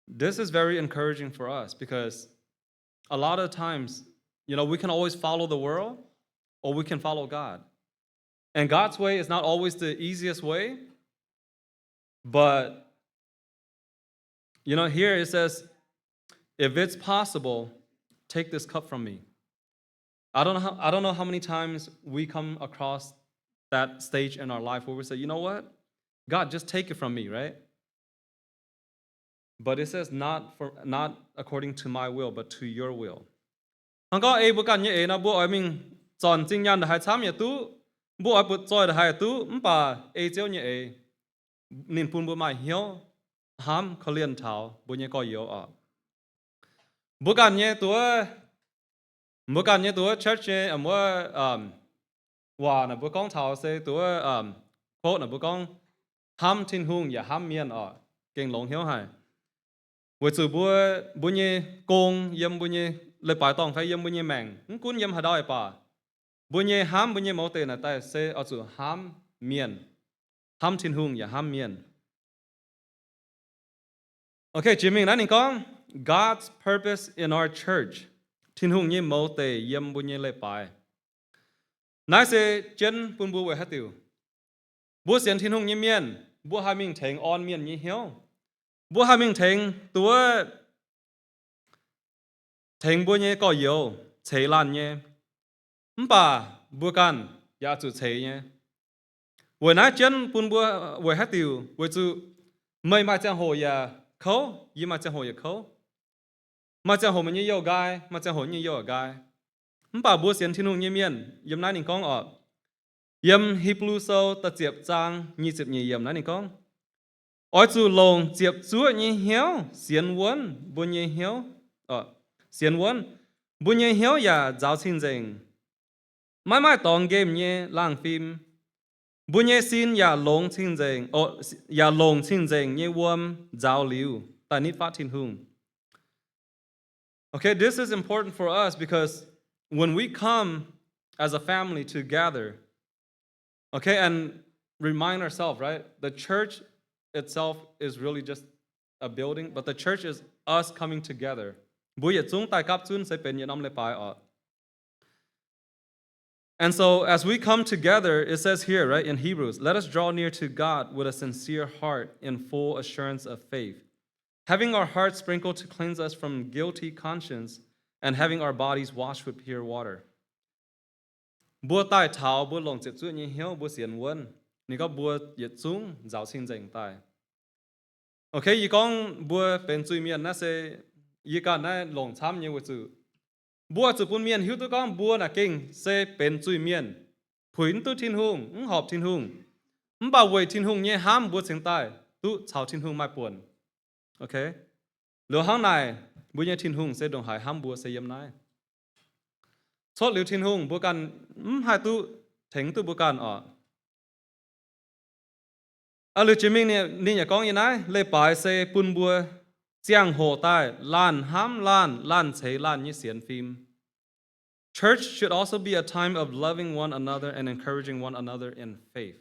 This is very encouraging for us because a lot of times, you know, we can always follow the world or we can follow God. And God's way is not always the easiest way, but, you know, here it says, if it's possible, take this cup from me. I don't know how, I don't know how many times we come across that stage in our life where we say, you know what? God, just take it from me, right? But it says, not for, not according to my will, but to your will. Hnangv gorngv ei mbuo ganh nyei eix nor, mbuo oix mingh zornc zinh nyaanh ndongc haaix camv yaac duqv, mbuo oix butv-zoih ndongc haaix yaac duqv, mv baac ei Ziouv nyei eix, ninh bun mbuo maaih hnyouv hnamv korv-lienh taux mbuo nyei gorx-youz oc. Mbuo ganh nyei duqv, mbuo ganh nyei duqv church nyei, wuov, waac naaic mbuo gorngv taux se duqv, quote naaic mbuo gorngv, hnamv Tin-Hungh yaac hnamv mienh oc, gengh longx hnyouv haic. Weic zuqc mbuo, mbuo nyei gong yiem mbuo nyei leiz-baaix dorngh fai yiem mbuo nyei maengc, mv gunv yiem haaix ndau baac, mbuo nyei hnamv mbuo nyei mouz deic naaic daaih se oix zuqc hnamv mienh, hnamv Tin-Hungh yaac hnamv mienh. Okay, jiex mingh naaiv ninh gorngv, God's purpose in our church, Tin-Hungh nyei mouz deic yiem mbuo nyei leiz-baaix. Naaiv se jienv bun mbuo weic haaix diuc? Mbuo sienx Tin-Hungh nyei mienh, mbuo haih mingh tengx orn mienh nyei hnyouv. Mbuo haih mingh tengx duqv, tengx mbuo nyei gorx-youz ceix laanh nyei. Mv baac mbuo ganh yaac zuqc ceix nyei. Weic naaiv jienv bun mbuo weic haaix diuc? Weic zuqc meih maaih ziangh hoc yaac kouv, yie maaih ziangh hoc yaac kouv. Maaih ziangh hoc meih nyei youh nqaai, maaih ziangh hoc nyei youh nqaai. Mv baac mbuo sienx Tin-Hungh nyei mienh, yiem naaiv ninh gorngv oc, yiem Hipv^lu Sou da'ziepc zaang nyic ziepc nyeic yiemc naaiv ninh gorngv, oix zuqc longc ziepc zuoqv nyei hnyouv sienx wuonv mbuo nyei hnyouv, sienx wuonv, mbuo nyei hnyouv yaac nzaaux cing-nzengc, maiv maaih dorngx nqemh nyei laangh fim. Mbuo nyei sin yaac longx cing-nzengc, yaac longc cing-nzengc nyei wuom nzaaux liuz daaih nitv fatv Tin-Hungh. Okay, this is important for us because when we come as a family to gather, okay, and remind ourselves, right? The church itself is really just a building, but the church is us coming together. Mbuo yietc zungv daaih gapv zunv se benx yietc norm leiz-baaix oc. And so, as we come together, it says here, right, in Hebrews, let us draw near to God with a sincere heart in full assurance of faith, having our hearts sprinkled to cleanse us from guilty conscience and having our bodies washed with pure water. Mbuo daaih taux mbuo longc ziepc zuoqv nyei hnyouv mbuo sienx wuonv, ninh gorngv mbuo yietc zungv nzaaux cing-nzengc daaih. Okay, yie gorngv mbuo benx zuiz-mienh naaiv se yie ganh naaiv longc camv nyei weic zuqc mbuo zuqc bun mienh hiuv duqv gorngv mbuo naaic gengh se benx zuiz-mienh, puix mv duqv Tin-Hungh, mv horpc Tin-Hungh. Mv baac weic Tin-Hungh nyei hnamv mbuo cingx daaih duqv caux Tin-Hungh maaih buonc. Okay, liuz hnangv naaic, mbuo nyei Tin-Hungh se ndongc haaix hnamv mbuo se yiem naaiv. Cuotv liuz Tin-Hungh mbuo ganh mv haih duqv tengx duqv mbuo ganh oc. Aa, liuz jiex mingh ninh yaac gorngv yiem naaiv leiz-baaix se bun mbuo ziangh hoc daaih laanh hnamv laanh, laanh ceix laanh nyei sienx fim. Church should also be a time of loving one another and encouraging one another in faith.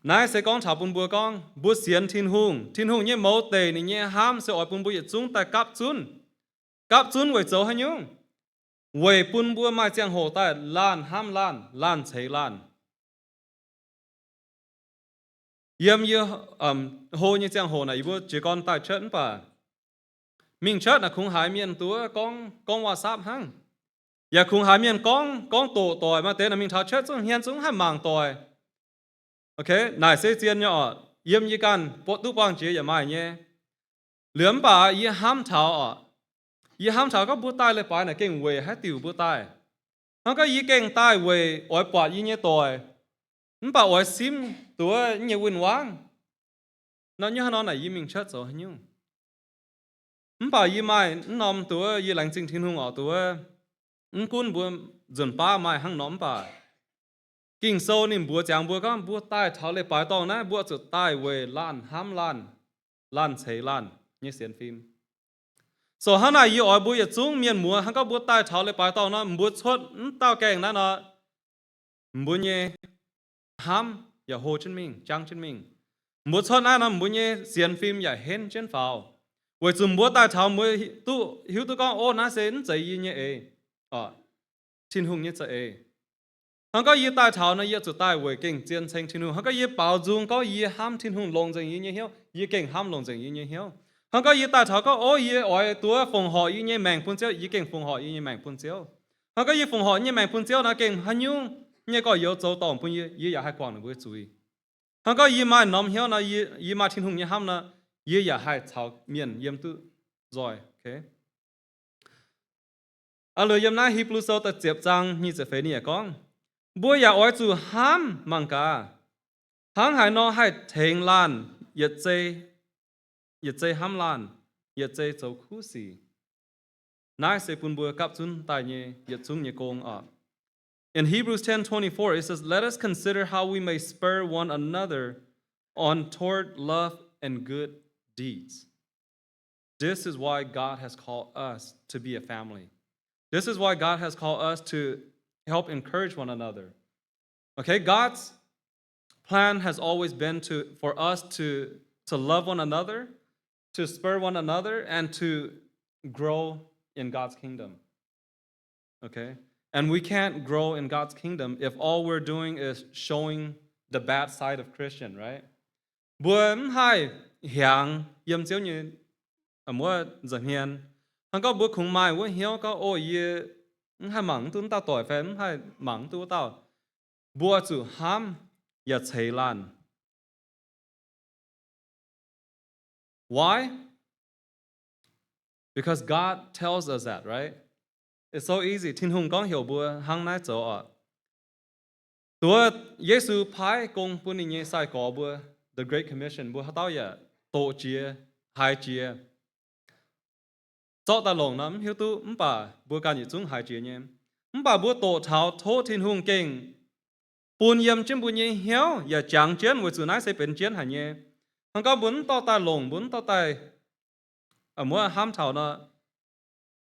Naaiv se gorngv taux bun mbuo gorngv mbuo sienx Tin-Hungh, Tin-Hungh nyei mouz deic ninh nyei hnamv se oix bun mbuo yietc zungv daaih gapv zunv. Gapv zunv weic zoux haaix nyungc? Weic bun mbuo maaih ziangh hoc daaih laanh hnamv laanh, laanh ceix laanh. Yiem yie hlo nyei ziangh hoc naaic yie mbuo jiez gorn daaih cuotv mv baac mingh cuotv naaic kungx haiz mienh duqv gorngv, gorngv WhatsApp hnangv. Yaac kungx haiz mienh gorngv, gorngv doqc doic maaih deix naaic mingh taux cuotv zungv hmien zungv haih mangc doic. Naaic se zien nyei oc. Yiem yie ganh duqv buangh jiex yaac maaih nyei. Liuz mv baac yie hnamv taux oc, yie hnamv taux gorngv mbuo daaih leiz-baaix naaic gengh weic haaix diuc mbuo daaih. Hnangv gorngv yie gengh daaih weic oix buatc yie nyei doic, mv baac oix simv duqv nyei win-wangv nor, nyungc hnangv nor naaic yie mingh cuotv zoux haaix nyungc? Mv baac yie maaih mv norm duqv yie laengz zingh Tin-Hungh oc, duqv mv gunv mbuo nzunc baav maaih hnangv nor mv baac Ging-Sou ninh mbuox ziangx mbuo gorngv mbuo daaih taux leiz-baaix dorngh naaiv mbuo zuqc daaih weic laanh hnamv laanh, laanh ceix laanh nyei sienx fim. So hnangv naaic yie oix mbuo yietc zungv mienh muoz hnangv gorngv mbuo daaih taux leiz-baaix dorngh nor, mbuo cuotv mv dauh gaengh naaiv nor, mbuo nyei hnamv yaac hlo jienv mingh, jangv jienv mingh. Mbuo cuotv naaiv nor, mbuo nyei sienx fim yaac henv jienv faaux, weic zuqc mbuo daaih taux mbuo duqv hiuv duqv gorngv, ov, naaiv se mv zeiz yie nyei eix, Tin-Hungh nyei za'eix. Hnangv gorngv yie daaih taux nor, yie zuqc daaih weic gengh zien ceng Tin-Hungh. Hnangv gorngv yie baaux nzung gorngv yie hnamv Tin-Hungh longc nzengc yie nyei hnyouv, yie gengh hnamv longc nzengc yie nyei hnyouv. Hnangv gorngv yie daaih taux gorngv, ov, yie oix duqv fongc horc yie nyei maengc bun Ziouv, yie gengh fongc horc yie nyei maengc bun Ziouv. Hnangv gorngv yie fongc horc yie nyei maengc bun Ziouv nor, gengh haaix nyungc nyei gorx-youz zoux dorngc bun yie, yie yaac haih guangc ninh mbuo zuiz. Hnangv gorngv yie maaih norm hnyouv nor, yie, yie maaih Tin-Hungh nyei hnamv nor, yie yaac haih caux mienh yiem duqv nzoih. Aa, liuz yiem naaiv Hipv^lu Sou da'ziepc zaang nyic ziepc feix ninh yaac gorngv, mbuo yaac oix zuqc hnamv mangc gaax, hnangv haaix nor haih tengx laanh yietc zei, yietc zei hnamv laanh, yietc zei zoux kuv sic. Naaiv se bun mbuo gapv zunv daaih nyei yietc zungv nyei gong oc. In Hebrews ten twenty-four, it says, let us consider how we may spur one another on toward love and good deeds. This is why God has called us to be a family. This is why God has called us to help encourage one another. Okay, God's plan has always been to, for us to, to love one another, to spur one another, and to grow in God's kingdom. Okay? And we can't grow in God's kingdom if all we're doing is showing the bad side of Christian, right? Mbuo mv haih hiaangx yiem Ziouv nyei, aa, wuov nza'hmien. Hnangv gorngv mbuo kungx maaih wuov hnyouv gorngv, o, yie mv haih mangc mv duqv wuov dauh doic fai mv haih mangc mv duqv wuov dauh. Mbuo zuqc hnamv yaac ceix laanh. Why? Because God tells us that, right? It's so easy. Tin-Hungh gorngv heuc mbuo hnangv naaiv zoux oc. Duqv Yesu paaiv gong bun ninh nyei sai-gorx mbuo, the Great Commission, mbuo haaix dauh yaac doqc jiex, haiz jiex. Zorqv daaih longc nor mv hiuv duqv, mv baac mbuo ganh yietc zungv haiz jiex nyei. Mv baac mbuo doqc taux tov Tin-Hungh gengh bun yiem jienv mbuo nyei hnyouv yaac jangx jienv, weic zuqc naaiv se benx jienv haic nyei. Hnangv gorngv mbuo mv dorh daaih longc, mbuo mv dorh daaih, aa, muoz hnamv taux nor,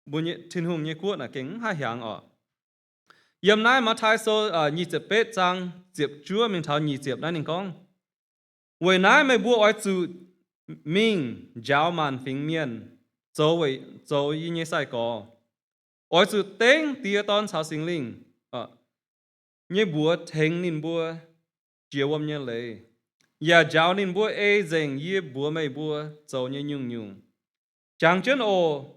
mbuo nyei Tin-Hungh nyei guoqv naaic gengh mv haih hiaangx oc. Yiem naaiv Matv^taai Sou, aa, nyic ziepc betv zaang ziepc juov mingh taux nyic ziepc naaiv ninh gorngv, weic naaiv meih mbuo oix zuqc mingh njaaux maanc fingx mienh zoux weic, zoux yie nyei sai-gorx. Oix zuqc dengv Die, Dorn caux Singx Lingh nyei mbuox tengx ninh mbuo jiex wuom nyei leiz, yaac njaaux ninh mbuo ei nzengc yie mbuox meih mbuo zoux nyei nyungc-nyungc. Jangx jienv oc.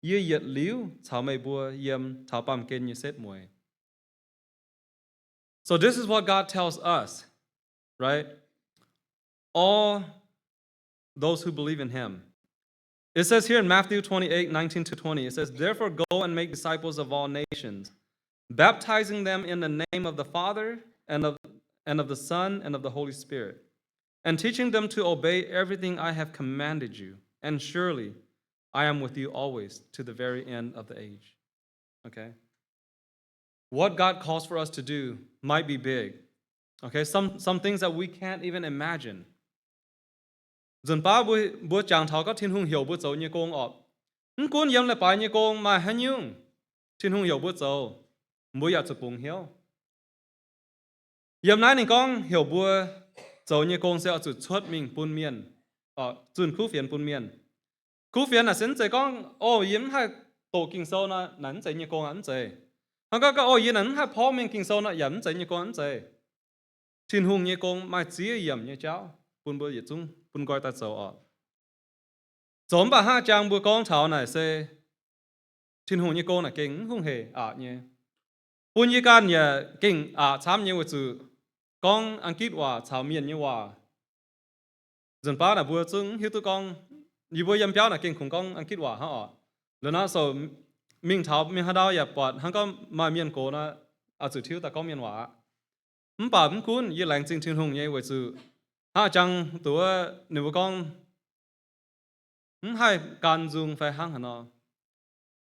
Yie yietc liuz caux meih mbuo yiem taux baamh gen nyei setv mueiz. So this is what God tells us, right? All those who believe in him. It says here in Matthew twenty-eight, nineteen to twenty, it says, therefore go and make disciples of all nations, baptizing them in the name of the Father and of, and of the Son and of the Holy Spirit, and teaching them to obey everything I have commanded you. And surely I am with you always to the very end of the age. Okay? What God calls for us to do might be big. Okay? Some, some things that we can't even imagine. Nzunc baav mbuo, mbuo jangx taux gorngv Tin-Hungh heuc mbuo zoux nyei gong oc. Mv gunv yiem leiz-baaix nyei gong maaih haaix nyungc Tin-Hungh heuc mbuo zoux, mbuo yaac zuqc bungx hnyouv. Yiem naaiv ninh gorngv heuc mbuo zoux nyei gong se oix zuqc cuotv mingh bun mienh, zunh kuv fienx bun mienh. Kuv fienx naaic se mv zeiz gorngv, o, yie mv haih doqc Ging-Sou nor, naaic mv zeiz nyei gong aqv, mv zeiz. Hnangv gorngv, o, yie naaic mv haih porv mingh Ging-Sou nor, yaac mv zeiz nyei gong aqv, mv zeiz. Tin-Hungh nyei gong maaih ziex yiemc nyei jauv. bun mbuo yietc zungv bun nqoi daaih zoux oc. Zoux mv baac hnangv jang mbuo gorngv taux naaic se Tin-Hungh nyei gong naaic gengh mv hungh heic aqc nyei. Bun yie ganh yaac gengh aqc camv nyei weic zuqc gorngv Angitv waac caux mienh nyei waac, nzunc baav naaic mbuo zungv mv hiuv duqv gorngv, yie mbuo yiem biauv naaic gengh kungx gorngv Angitv waac hnangv oc. Liuz nor so mingh taux mingh haaix ndau yaac buatc hnangv gorngv maaih mienh gox nor, oix zuqc tiuv daaih gorngv mienh waac aqv. Mv baac mv gunv, yie laengz zingh Tin-Hungh nyei weic zuqc hnangv jang duqv ninh mbuo gorngv mv haih gan nzung fai hnangv haaix nor.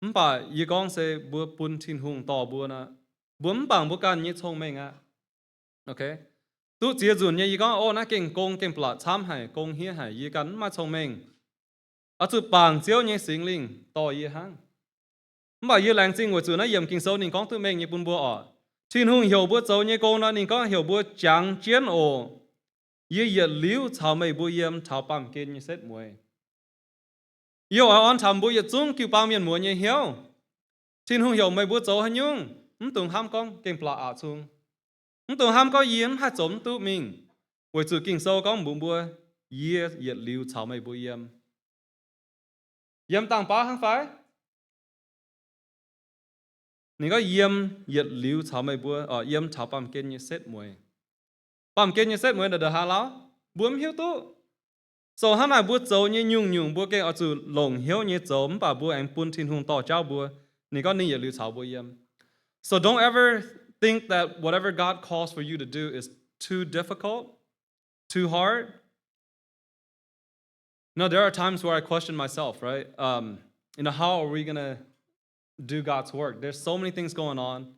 Mv baac yie gorngv se mbuo bun Tin-Hungh dorh mbuo nor, mbuo mv bangc mbuo ganh nyei cong-mengh aqv. Duqv ziex nzunc nyei yie gorngv, o, naaiv gengh gong gengh blatc camv haic, gong hniev haic, yie ganh mv maaih cong-mengh. Oix zuqc bangc Ziouv nyei Singx Lingh dorh yie hnangv. Mv baac yie laengz zingh weic zuqc naaiv yiemc Ging-Sou ninh gorngv duqv mengh nyei bun mbuo oc. Tin-Hungh heuc mbuo zoux nyei gong nor, ninh gorngv heuc mbuo jangx jienv oc. Yie yietc liuz caux meih mbuo yiem taux baamh gen nyei setv mueiz. Yie oix orn taux mbuo yietc zungv jiu-baang mienh muoz nyei hnyouv. Tin-Hungh heuc meih mbuo zoux haaix nyungc, mv dungx hnamv gorngv gengh blatc aqc cung. Mv dungx hnamv gorngv yie mv haih zoux mv duqv mingh, weic zuqc Ging-Sou gorngv mbuox mbuo, yie yietc liuz caux meih mbuo yiem. Yiem dangh baav hnangv fai? Ninh gorngv yiem yietc liuz caux meih mbuo, yiem taux baamh gen nyei setv mueiz. Baamh gen nyei setv mueiz ndongc haaix lauh? Mbuo mv hiuv duqv. So hnangv naaic mbuo zoux nyei nyungc-nyungc mbuo gengh oix zuqc longc hnyouv nyei zoux, mv baac mbuo aengx bun Tin-Hungh dorh jauv mbuo. Ninh gorngv ninh yietc liuz caux mbuo yiem. So don't ever think that whatever God calls for you to do is too difficult, too hard. You know, there are times where I question myself, right? Um, you know, how are we gonna do God's work? There's so many things going on.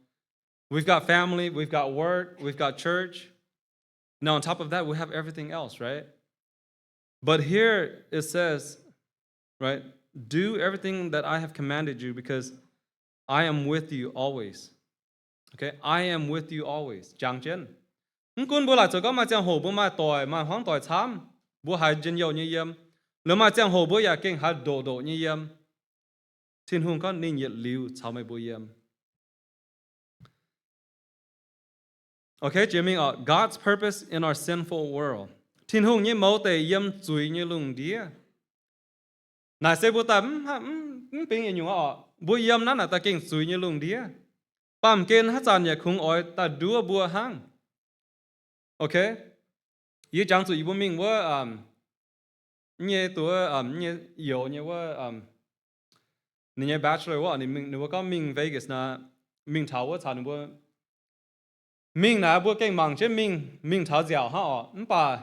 We've got family, we've got work, we've got church. Now, on top of that, we have everything else, right? But here it says, right, do everything that I have commanded you because I am with you always. Okay, I am with you always. Jangx jienv. Mv gunv mbuo laaic zoux gorngv maaih ziangh hoc mbuo maaih doic, maaih hmuangv doic camv, mbuo haiz njien-youh nyei yiem. Liuz maaih ziangh hoc mbuo yaac gengh haiz ndoqc ndoqc nyei yiem. Tin-Hungh gorngv ninh yietc liuz caux meih mbuo yiem. Okay, jiex mingh oc, God's purpose in our sinful world. Tin-Hungh nyei mouz deic yiem zuiz nyei lungh ndiev. Naaic se mbuo daaih mv, mv, mv bingx yietc nyungc oc. Mbuo yiem naaiv naaic daaih gengh zuiz nyei lungh ndiev. Baamh gen haaix zanc yaac kungx oix daaih nduov mbuo hnangv. Okay, yie jangx zuqc yie mbuo mingh wuov, nyei duqv, nyei youz nyei wuov, ninh nyei bachelor wuov, ninh mbuo gorngv mingh Vegas naaic, mingh taux wuov caux ninh mbuo mingh naaic, mbuo gengh mangc jienv mingh, mingh taux nziaauc hnangv oc. Mv baac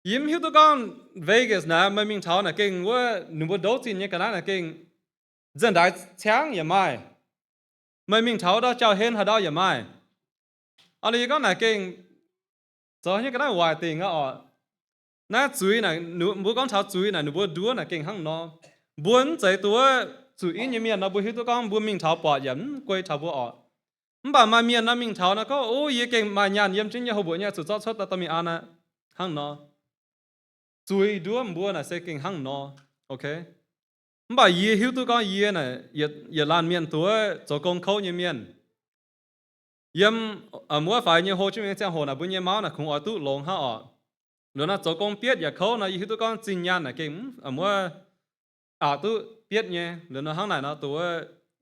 yie mv hiuv duqv gorngv Vegas naaic meih mingh taux naaic gengh wuov ninh mbuo ndouv zinh nyei ga'naaiv naaic gengh nzengc ndaix ciangv yaac maaih. Meih mingh taux wuov ndau jauv-hlen haaix ndau yaac maaih. Aa, yie gorngv naaic gengh zoux nyei ga'naaiv waaic dingc aqv oc. Naaiv zuiz naaic, mbuo gorngv taux zuiz naaic ninh mbuo nduov naaic gengh hnangv nor. Mbuo mv zeiz duqv zuqc inv nyei mienh nor, mbuo hiuv duqv gorngv mbuo mingh taux buatc yaac mv guei taux mbuo oc. Mv baac maaih mienh nor mingh taux nor gorngv, o, yie gengh maaih nyaanh yiem jienv nyei, houx mbuoqc nyei, zuqc zorqv cuotv daaih dorh mingh an aqv, hnangv nor. Zuiz nduov mbuo naaic se gengh hnangv nor. Okay, mv baac yie hiuv duqv gorngv yie naaic yietc laanh mienh duqv zoux gong kouv nyei mienh. Yiem wuov faix nyei Ho Chi Minh ziangh hoc naaic mbuo nyei mauv naaic kungx oix duqv longx hnangv oc. Liuz nor zoux gong bietv yaac kouv nor, yie hiuv duqv gorngv zinh nyaanh naaic gengh mv wuov aqc duqv bietv nyei. Liuz nor hnangv naaic nor duqv,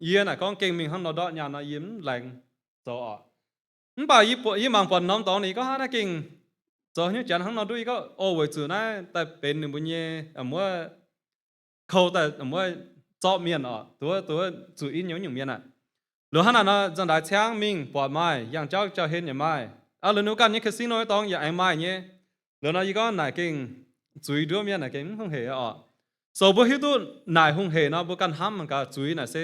yie naaic gorngv gengh mingh hnangv nor ndortv nyaanh nor yie mv laengz zoux oc. Mv baac yie mangc buatc norm dorngx ninh gorngv hnangv naaiv gengh zoux haaix nyungc janx hnangv nor nduov, yie gorngv, o, weic zuqc naaiv daaih benx ninh mbuo nyei wuov kou daaih wuov zorqv mienh oc, duqv, duqv zuqc inv nyei wuov nyungc mienh aqv. Liuz hnangv naaic nor, nzengc ndaix ciangv mingh buatc maaih yangh jauv jauv-hlen yaac maaih. Aa, liuz ninh mbuo ganh nyei casino nyei dorngx yaac aengx maaih nyei. Liuz nor yie gorngv naaic gengh zuiz nduov mienh naaic gengh mv hungh heic oc. So mbuo hiuv duqv naaic hungh heic nor, mbuo ganh hnamv mangc gaax, zuiz naaic se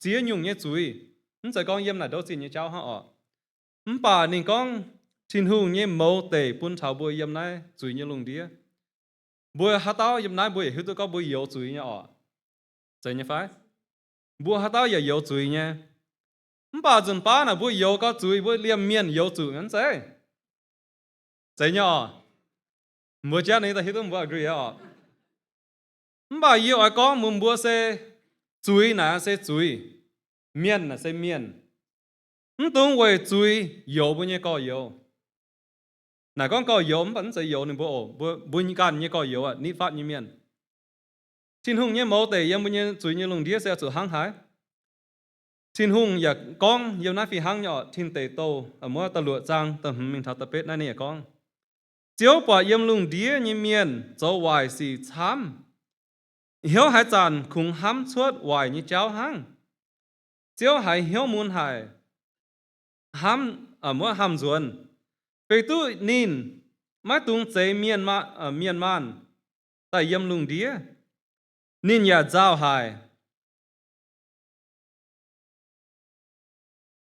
ziex nyungc nyei zuiz. Mv zeiz gorngv yiem naaic ndouv zinh nyei jauv hnangv oc. Mv baac ninh gorngv Tin-Hungh nyei mouz deic bun taux mbuo yiem naaiv zuiz nyei lungh ndiev. Mbuo haaix dauh yiem naaiv mbuo yaac hiuv duqv gorngv mbuo youx zuiz nyei oc. Zeiz nyei fai? Mbuo haaix dauh yaac youx zuiz nyei. Mv baac nzunc baav naaic mbuo youx gau zuiz, mbuo liemh mienh youx zuqc mv zeiz? Zeiz nyei oc. Mbuo jangv ninh daaih hiuv duqv mbuo agree oc. Mv baac yie oix gorngv mbuox mbuo se zuiz naaic se zuiz, mienh naaic se mienh. Mv dungx weic zuiz youx mbuo nyei gorx-youz. Naaic gorngv gorx-youz mv baac mv zeiz youz ninh mbuo oc. Mbuo, mbuo ganh nyei gorx-youz aqv, nitv fatv nyei mienh. Tin-Hungh nyei mouz deic yiem mbuo nyei zuiz nyei lungh ndiev se oix zuqc hnangv haaix? Tin-Hungh yaac gorngv yiem naaiv fih hnangv nyei oc, Tin Deic Douh, muov da'luoqc zaang da'hmz mingh taux da'betv naaiv ninh yaac gorngv, Ziouv buatc yiem lungh ndiev nyei mienh zoux waaic sic camv, hnyouv haaix zanc kungx hnamv cuotv waaic nyei jauv hnangv. Ziouv haiz hnyouv mun haic, hnamv, muov hnamv nzuonx, feix duqv ninh maiv dungx zeix mienh, mienh maanh daaih yiem lungh ndiev. Ninh yaac nzauh haic.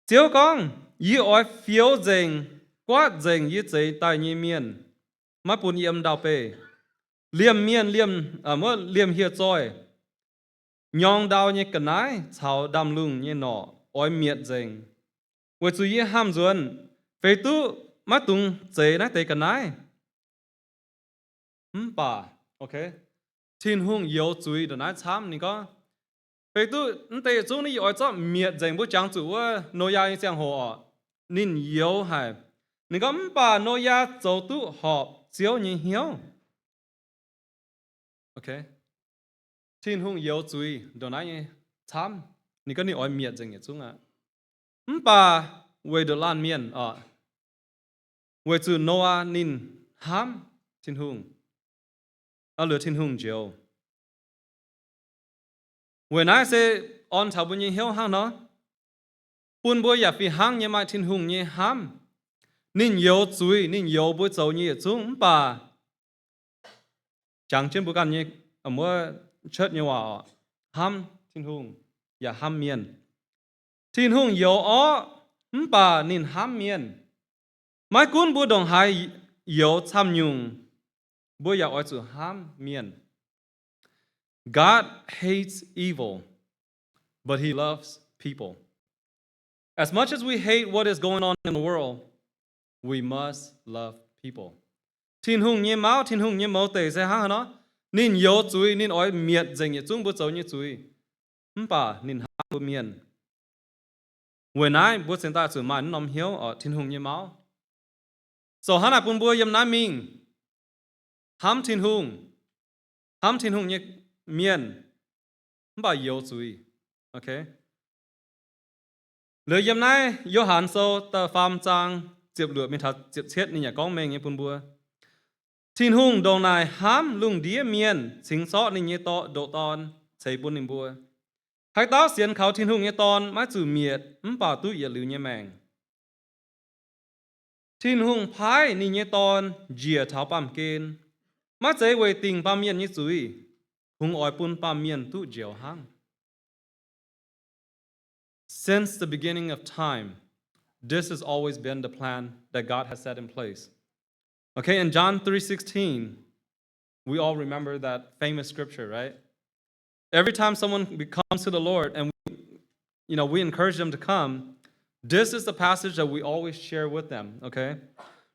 Ziouv gorngv, Yie oix fioux nzengc, guaatv nzengc yie zeix daaih nyei mienh, maiv bun yiem ndau-beih. Liemh mienh, liemh, liemh hieh zoih, nyorng ndau nyei ga'naaiv caux ndaamv-lungh nyei norqc oix mietc nzengc, weic zuqc yie hnamv nzuonx, feix duqv maiv dungx zeix naaiv deix ga'naaiv. Mv baac, Tin-Hungh youz zuiz ndongc naaiv camv. Ninh gorngv, Feix duqv mv deix yietc zungv naaiv yie oix zorqv mietc nzengc. Mbuo jangx zuqc wuov Noyaa nyei ziangh hoc oc, ninh youz haic. Ninh gorngv, Mv baac Noyaa zoux duqv horpc Ziouv nyei hnyouv. Tin-Hungh youz zuiz ndongc naaiv nyei camv. Ninh gorngv ninh oix mietc nzengc yietc zungv aqv. Mv baac weic nduqc laanh mienh oc, weic zuqc Noyaa ninh hnamv Tin-Hungh, lorz Tin-Hungh njoux. Weic naaiv se orn taux mbuo nyei hnyouv hnangv nor, bun mbuo yaac fih hnangv nyei maaih Tin-Hungh nyei hnamv. Ninh youz zuiz, ninh youz mbuo zoux nyei yietc zungv, mv baac jangx jienv mbuo ganh nyei, wuov, cuotv nyei waac oc, hnamv Tin-Hungh yaac hnamv mienh. Tin-Hungh youz orqv, mv baac ninh hnamv mienh. Maiv gunv mbuo ndongc haaix youz camv nyungc, mbuo yaac oix zuqc hnamv mienh. God hates evil, but he loves people. As much as we hate what is going on in the world, we must love people. Tin-Hungh nyei mauv, Tin-Hungh nyei mouz deic se hnangv haaix nor, ninh youz zuiz, ninh oix mietc nzengc yietc zungv mbuo zoux nyei zuiz, mv baac ninh hnamv mbuo mienh. Weic naaiv mbuo cingx daaih zuqc maaih naaiv norm hnyouv oc, Tin-Hungh nyei mauv. Zoux hnangv naaic bun mbuo yiem naaiv mingh hnamv Tin-Hungh, hnamv Tin-Hungh nyei mienh, mv baac youz zuiz. Liuz yiem naaiv Yo^han Sou da'faam zaang ziepc luoqc mingh taux ziepc cietv ninh yaac gorngv mengh nyei bun mbuo, Tin-Hungh ndongc naaic hnamv lungh ndiev mienh cingx zorqv ninh nyei Dorn, ndoqc Dorn ceix bun ninh mbuo. Haaix dauh sienx kaux Tin-Hungh nyei Dorn maiv zuqc mietc, mv baac duqv yietc liuz nyei maengc. Tin-Hungh paaiv ninh nyei Dorn njiec taux baamh gen, maiv zeiz weic dingc baamh mienh nyei zuiz, kungx oix bun baamh mienh duqv njoux hnangv. Since the beginning of time, this has always been the plan that God has set in place. Okay, in John three sixteen, we all remember that famous scripture, right? Every time someone be-, comes to the Lord and we, you know, we encourage them to come, this is the passage that we always share with them, okay?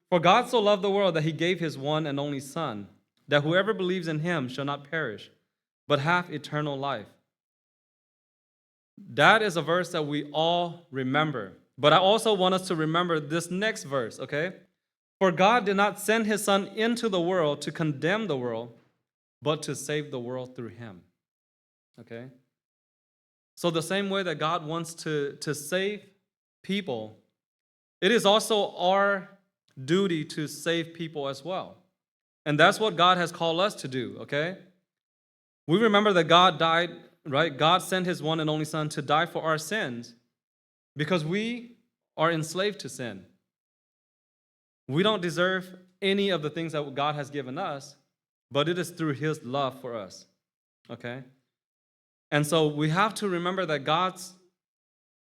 For God so loved the world that he gave his one and only Son, that whoever believes in him shall not perish, but have eternal life. That is a verse that we all remember. But I also want us to remember this next verse, okay? For God did not send his Son into the world to condemn the world, but to save the world through him. Okay? So the same way that God wants to, to save people, it is also our duty to save people as well. And that's what God has called us to do, okay? We remember that God died, right? God sent his one and only Son to die for our sins because we are enslaved to sin. We don't deserve any of the things that God has given us, but it is through his love for us. Okay? And so we have to remember that God's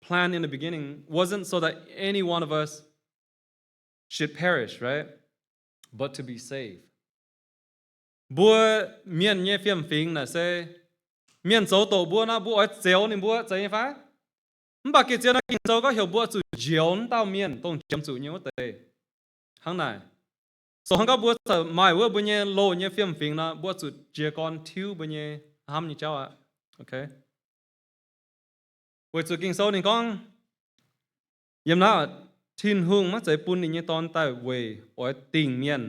plan in the beginning wasn't so that any one of us should perish, right? But to be saved. Mbuo mienh nyei fiem-fingx naaic se, mienh zoux doqc mbuo nor, mbuo oix zioux ninh mbuo, zeiz nyei fai? Mv baac Ging-Sou gorngv heuc mbuo zuqc njoux wuov dauh mienh, dongh jiem zuqc nyei wuov deix. Hnangv naaic. So hnangv gorngv mbuo maaih wuov mbuo nyei loz nyei fiem-fingx nor, mbuo zuqc jiez gorn tiuv mbuo nyei hnamv nyei jauv aqv. Okay? Weic zuqc Ging-Sou ninh gorngv, yiem naaiv, Tin-Hungh maiv zeiz bun ninh nyei Dorn daaih weic oix dingc mienh,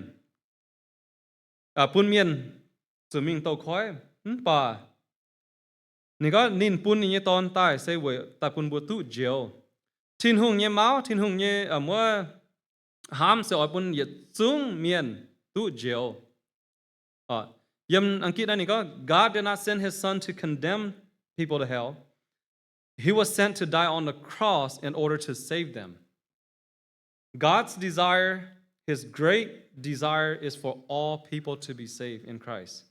bun mienh zuqc mingh douz-koiv. Mv baac ninh gorngv ninh bun ninh nyei Dorn daaih se weic daaih bun mbuo duqv njoux. Tin-Hungh nyei mauv, Tin-Hungh nyei wuov hnamv se oix bun yietc zungv mienh duqv njoux. Yiem Aengitv naaiv ninh gorngv, God did not send his son to condemn people to hell. He was sent to die on the cross in order to save them. God's desire, his great desire, is for all people to be saved in Christ.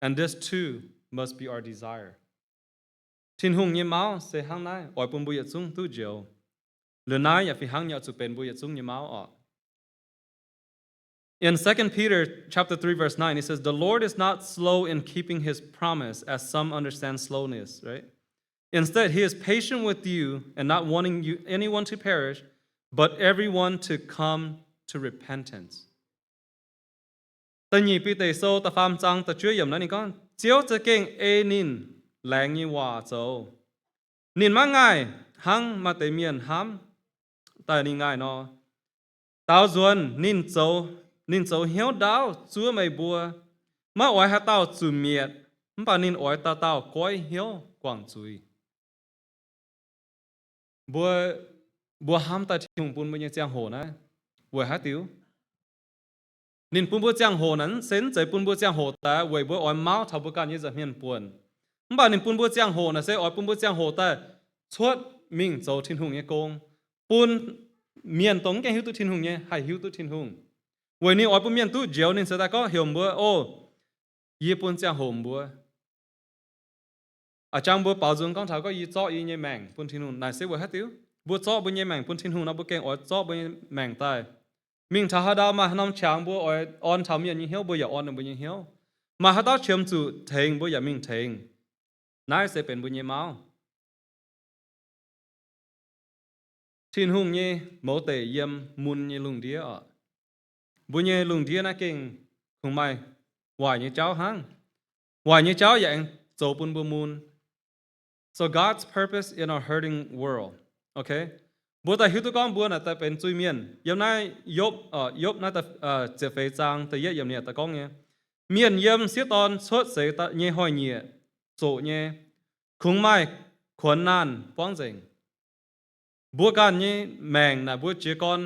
And this too must be our desire. Tin-Hungh nyei mauv se hnangv naaiv, oix bun mbuo yietc zungv duqv njoux. Liuz naaiv yaac fih hnangv nyei oix zuqc benx mbuo yietc zungv nyei mauv oc. In Second Peter chapter three, verse nine, it says, "The Lord is not slow in keeping his promise, as some understand slowness," right? "Instead, he is patient with you and not wanting you, anyone to perish, but everyone to come to repentance." Da'nyeic Bide Sou da'faam zaang da'juov yiemc naaiv ninh gorngv, Ziouv za'gengh ei ninh laengz nyei waac zoux. Ninh maiv ngaih hnangv maaih deix mienh hnamv daaih ninh ngaih nor. Daaux nzuonx ninh zoux, ninh zoux hnyouv ndaauv zuov meih mbuo, maiv oix haaix dauh zuqc mietc, mv baac ninh oix dauh dauh goiv hnyouv guangc zuiz. Mbuo, mbuo hnamv daaih Tin-Hungh bun mbuo nyei ziangh hoc naaiv weic haaix diuc? Ninh bun mbuo ziangh hoc naaiv se mv zeiz bun mbuo ziangh hoc daaih weic mbuo oix mauv taux mbuo ganh nyei nza'hmien buonc. Mv baac ninh bun mbuo ziangh hoc naaiv se oix bun mbuo ziangh hoc daaih cuotv mingh zoux Tin-Hungh nyei gong, bun mienh dongh mv gaengh hiuv duqv Tin-Hungh nyei haih hiuv duqv Tin-Hungh. Weic ninh oix bun mienh duqv njoux, ninh se daaih gorngv heuc mbuo, O, yie bun ziangh hoc mbuo. A'jang mbuo baaux nzung gorngv taux gorngv yie zorqv yie nyei maengc bun Tin-Hungh. Naaic se weic haaix diuc? Mbuo zorqv mbuo nyei maengc bun Tin-Hungh nor, mbuo gengh oix zorqv mbuo nyei maengc daaih. Mingh taux haaix ndau maaih haaix norm qangx mbuo oix orn taux mienh nyei hnyouv, mbuo yaac orn ninh mbuo nyei hnyouv. Maaih haaix dauh qiemx zuqc tengx, mbuo yaac mingh tengx. Naaiv se benx mbuo nyei mauv. Tin-Hungh nyei mouz deic yiem mun nyei lungh ndiev oc. Mbuo nyei lungh ndiev naaiv gengh kungx maaih waaic nyei jauv hnangv. Waaic nyei jauv yaac aengx zoux bun mbuo mun. So God's purpose in our hurting world. Okay? Mbuo daaih hiuv duqv gorngv mbuo naaic daaih benx zuiz-mienh. Yiem naaiv Yopv, Yopv naaiv ziepc feix zaang da'yietv yiemc ninh daaih gorngv nyei, mienh yiem sieqv dorn cuotv seix nyei hnoi-nyieqc zoqc nyei, kungx maaih kuonx naanh buangv nzengc. Mbuo ganh nyei maengc naaic mbuo jiez gorn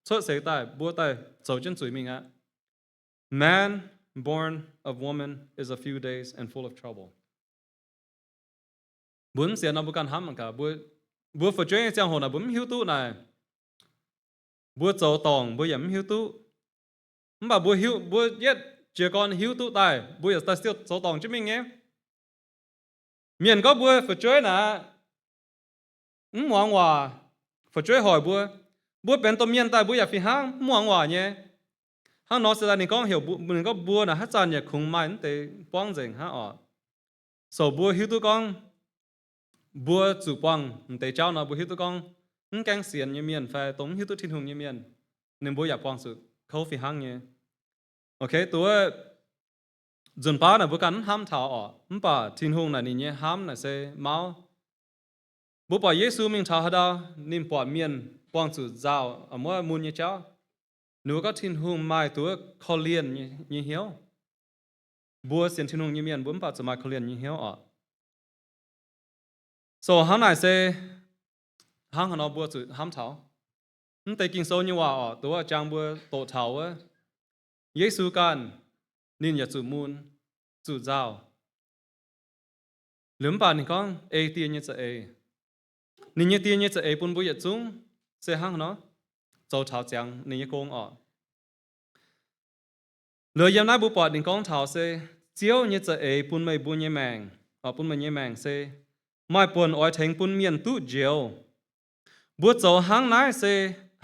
cuotv seix daaih, mbuo daaih zoux jienv zuiz mingh aqv. Man born of woman is a few days and full of trouble. Mbuo mv sienx nor mbuo ganh hnamv mangc gaax. Mbuo, mbuo fu'jueiv nyei ziangh hoc naaic mbuo mv hiuv duqv naaic, mbuo zoux dorngc mbuo yaac mv hiuv duqv. Mv baac mbuo hiuv, mbuo yietv jiez gorn hiuv duqv daaih, mbuo yaac daaih siou zoux dorngc jienv mingh nyei. Mienh gorngv mbuo fu'jueiv naaic mv muangx waac, fu'jueiv hoic mbuo, mbuo benx domh mienh daaih mbuo yaac fih hnangv mv muangx waac nyei. Hnangv nor se daaih ninh gorngv heuc mbuo, ninh gorngv mbuo naaic haaix zanc yaac kungx maaih mv deix buangv nzengc hnangv oc. So mbuo hiuv duqv gorngv mbuo zuqc buangh m'deix jauv nor, mbuo hiuv duqv gorngv mv gaengh sienx nyei mienh fai dongh mv hiuv duqv Tin-Hungh nyei mienh, ninh mbuo yaac buangh zuqc kouv fih hnangv nyei. Okay, duqv nzunc baav naaic mbuo ganh mv hnamv taux oc, mv baac Tin-Hungh naaic ninh nyei hnamv naaic se mauv. Mbuo buatc Yesu mingh taux haaix ndau, ninh buatc mienh buangh zuqc nzauh, muov mun nyei jauv, ninh mbuo gorngv Tin-Hungh maaih duqv korv-lienh nyei hnyouv. Mbuo sienx Tin-Hungh nyei mienh mbuo mv baac zuqc maaih korv-lienh nyei hnyouv oc. So hnangv naaic se hnangv haaix nor mbuo zuqc hnamv taux mv deix Ging-Sou nyei waac oc, duqv jang mbuo doqc taux wuov, Yesu ganh ninh yaac zuqc mun, zuqc nzauh. Liuz mv baac ninh gorngv ei die nyei za'eix. Ninh nyei die nyei za'eix bun mbuo yietc zungv se hnangv haaix nor zoux taux ziangx ninh nyei gong oc. Liuz yiem naaiv mbuo buatc ninh gorngv taux se Ziouv nyei za'eix bun meih mbuo nyei maengc, bun meih nyei maengc se maaih buonc oix tengx bun mienh duqv njoux. Mbuo zoux hnangv naaiv se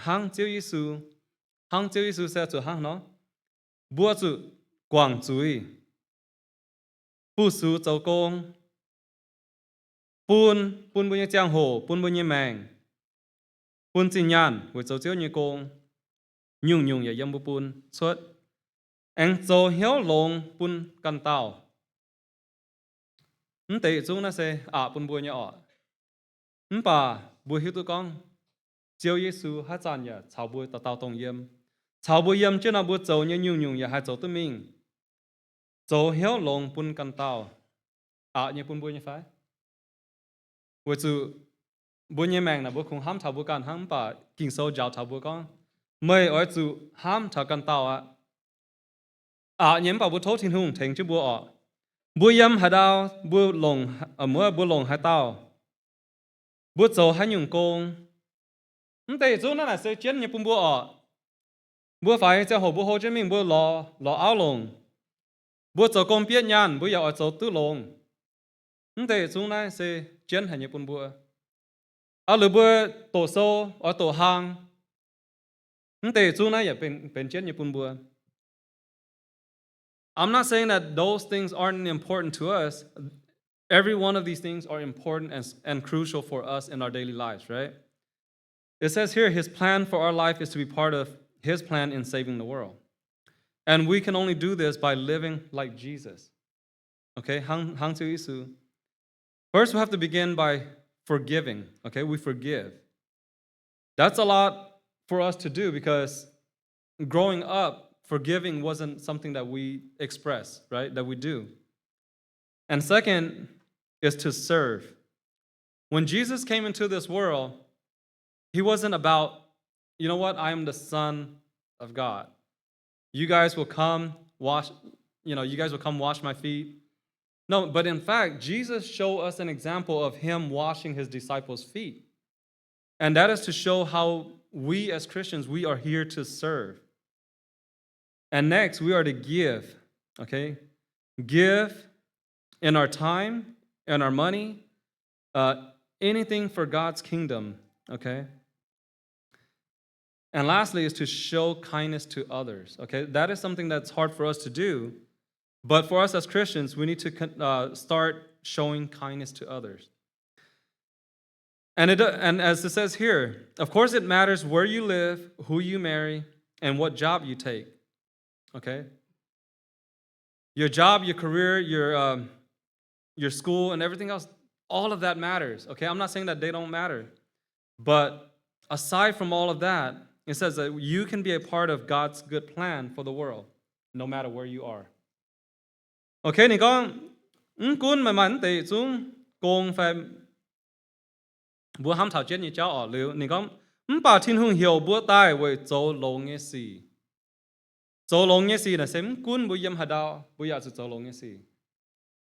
hnangv Ziouv Yesu, hnangv Ziouv Yesu se zuqc hnangv haaix nor, mbuo zuqc guangc zuiz, fu-sux zoux gong, bun, bun mbuo nyei ziangh hoc, bun mbuo nyei maengc, bun zinh nyaanh weic zoux Ziouv nyei gong, nyungc-nyungc yaac yiem mbuo bun cuotv, aengx zoux hnyouv longx bun ganh dauh. Mv deix yietc zungv naaiv se aqc bun mbuo nyei oc. Mv baac mbuo hiuv duqv gorngv Ziouv Yesu haaix zanc yaac caux mbuo dauh dauh dongh yiem. Caux mbuo yiem jienv nor, mbuo zoux nyei nyungc-nyungc yaac haih zoux duqv mingh, zoux hnyouv longx bun ganh dauh, aqc nyei bun mbuo nyei fai? Weic zuqc mbuo nyei maengc naaic mbuo kungx hnamv taux mbuo ganh hnangv, mv baac Ging-Sou njaaux taux mbuo gorngv, meih oix zuqc hnamv taux ganh dauh aqv. Aqc nyei mv baac mbuo tov Tin-Hungh tengx jienv mbuo orqc. Mbuo yiem haaix ndau, mbuo longc, mbuo longc haaix dauh, mbuo zoux haaix nyungc gong, mv deix yietc zungv naaiv naaic se jienv nyei bun mbuo orqc. Mbuo faix ziangh hoc mbuo hlo jienv mingh, mbuo lorz, lorz auv longc, mbuo zoux gong bietv nyaanh, mbuo yaac oix zoux duqv longx. Mv deix yietc zungv naaiv se jienv haic nyei bun mbuo. Aa, liuz mbuo doqc sou, oix doqc hlang, mv deix yietc zungv naaiv yaac benx, benx jienv nyei bun mbuo. I'm not saying that those things aren't important to us. Every one of these things are important and, and crucial for us in our daily lives, right? It says here, his plan for our life is to be part of his plan in saving the world. And we can only do this by living like Jesus. Okay, hnangv, hnangv Ziouv Yesu. First, we have to begin by forgiving. Okay, we forgive. That's a lot for us to do because growing up, forgiving wasn't something that we express, right? That we do. And second is to serve. When Jesus came into this world, he wasn't about, you know what, I am the Son of God. You guys will come wash, you know, you guys will come wash my feet. No, but in fact, Jesus showed us an example of him washing his disciples' feet. And that is to show how we as Christians, we are here to serve. And next, we are to give, okay? Give in our time, in our money, uh, anything for God's kingdom, okay? And lastly is to show kindness to others, okay? That is something that's hard for us to do, but for us as Christians, we need to con-, uh, start showing kindness to others. And it, and as it says here, of course it matters where you live, who you marry, and what job you take. Okay? Your job, your career, your, um, your school, and everything else, all of that matters. Okay? I'm not saying that they don't matter. But aside from all of that, it says that you can be a part of God's good plan for the world, no matter where you are. Okay, ninh gorngv, mv gunv meih maaih mv deix zungv gong fai mbuo hnamv taux jienv nyei jauv orqc, liuz ninh gorngv, mv baac Tin-Hungh heuc mbuo daaih weic zoux longx nyei sic. Zoux longx nyei sic naaic se mv gunv mbuo yiem haaix ndau, mbuo yaac zuqc zoux longx nyei sic.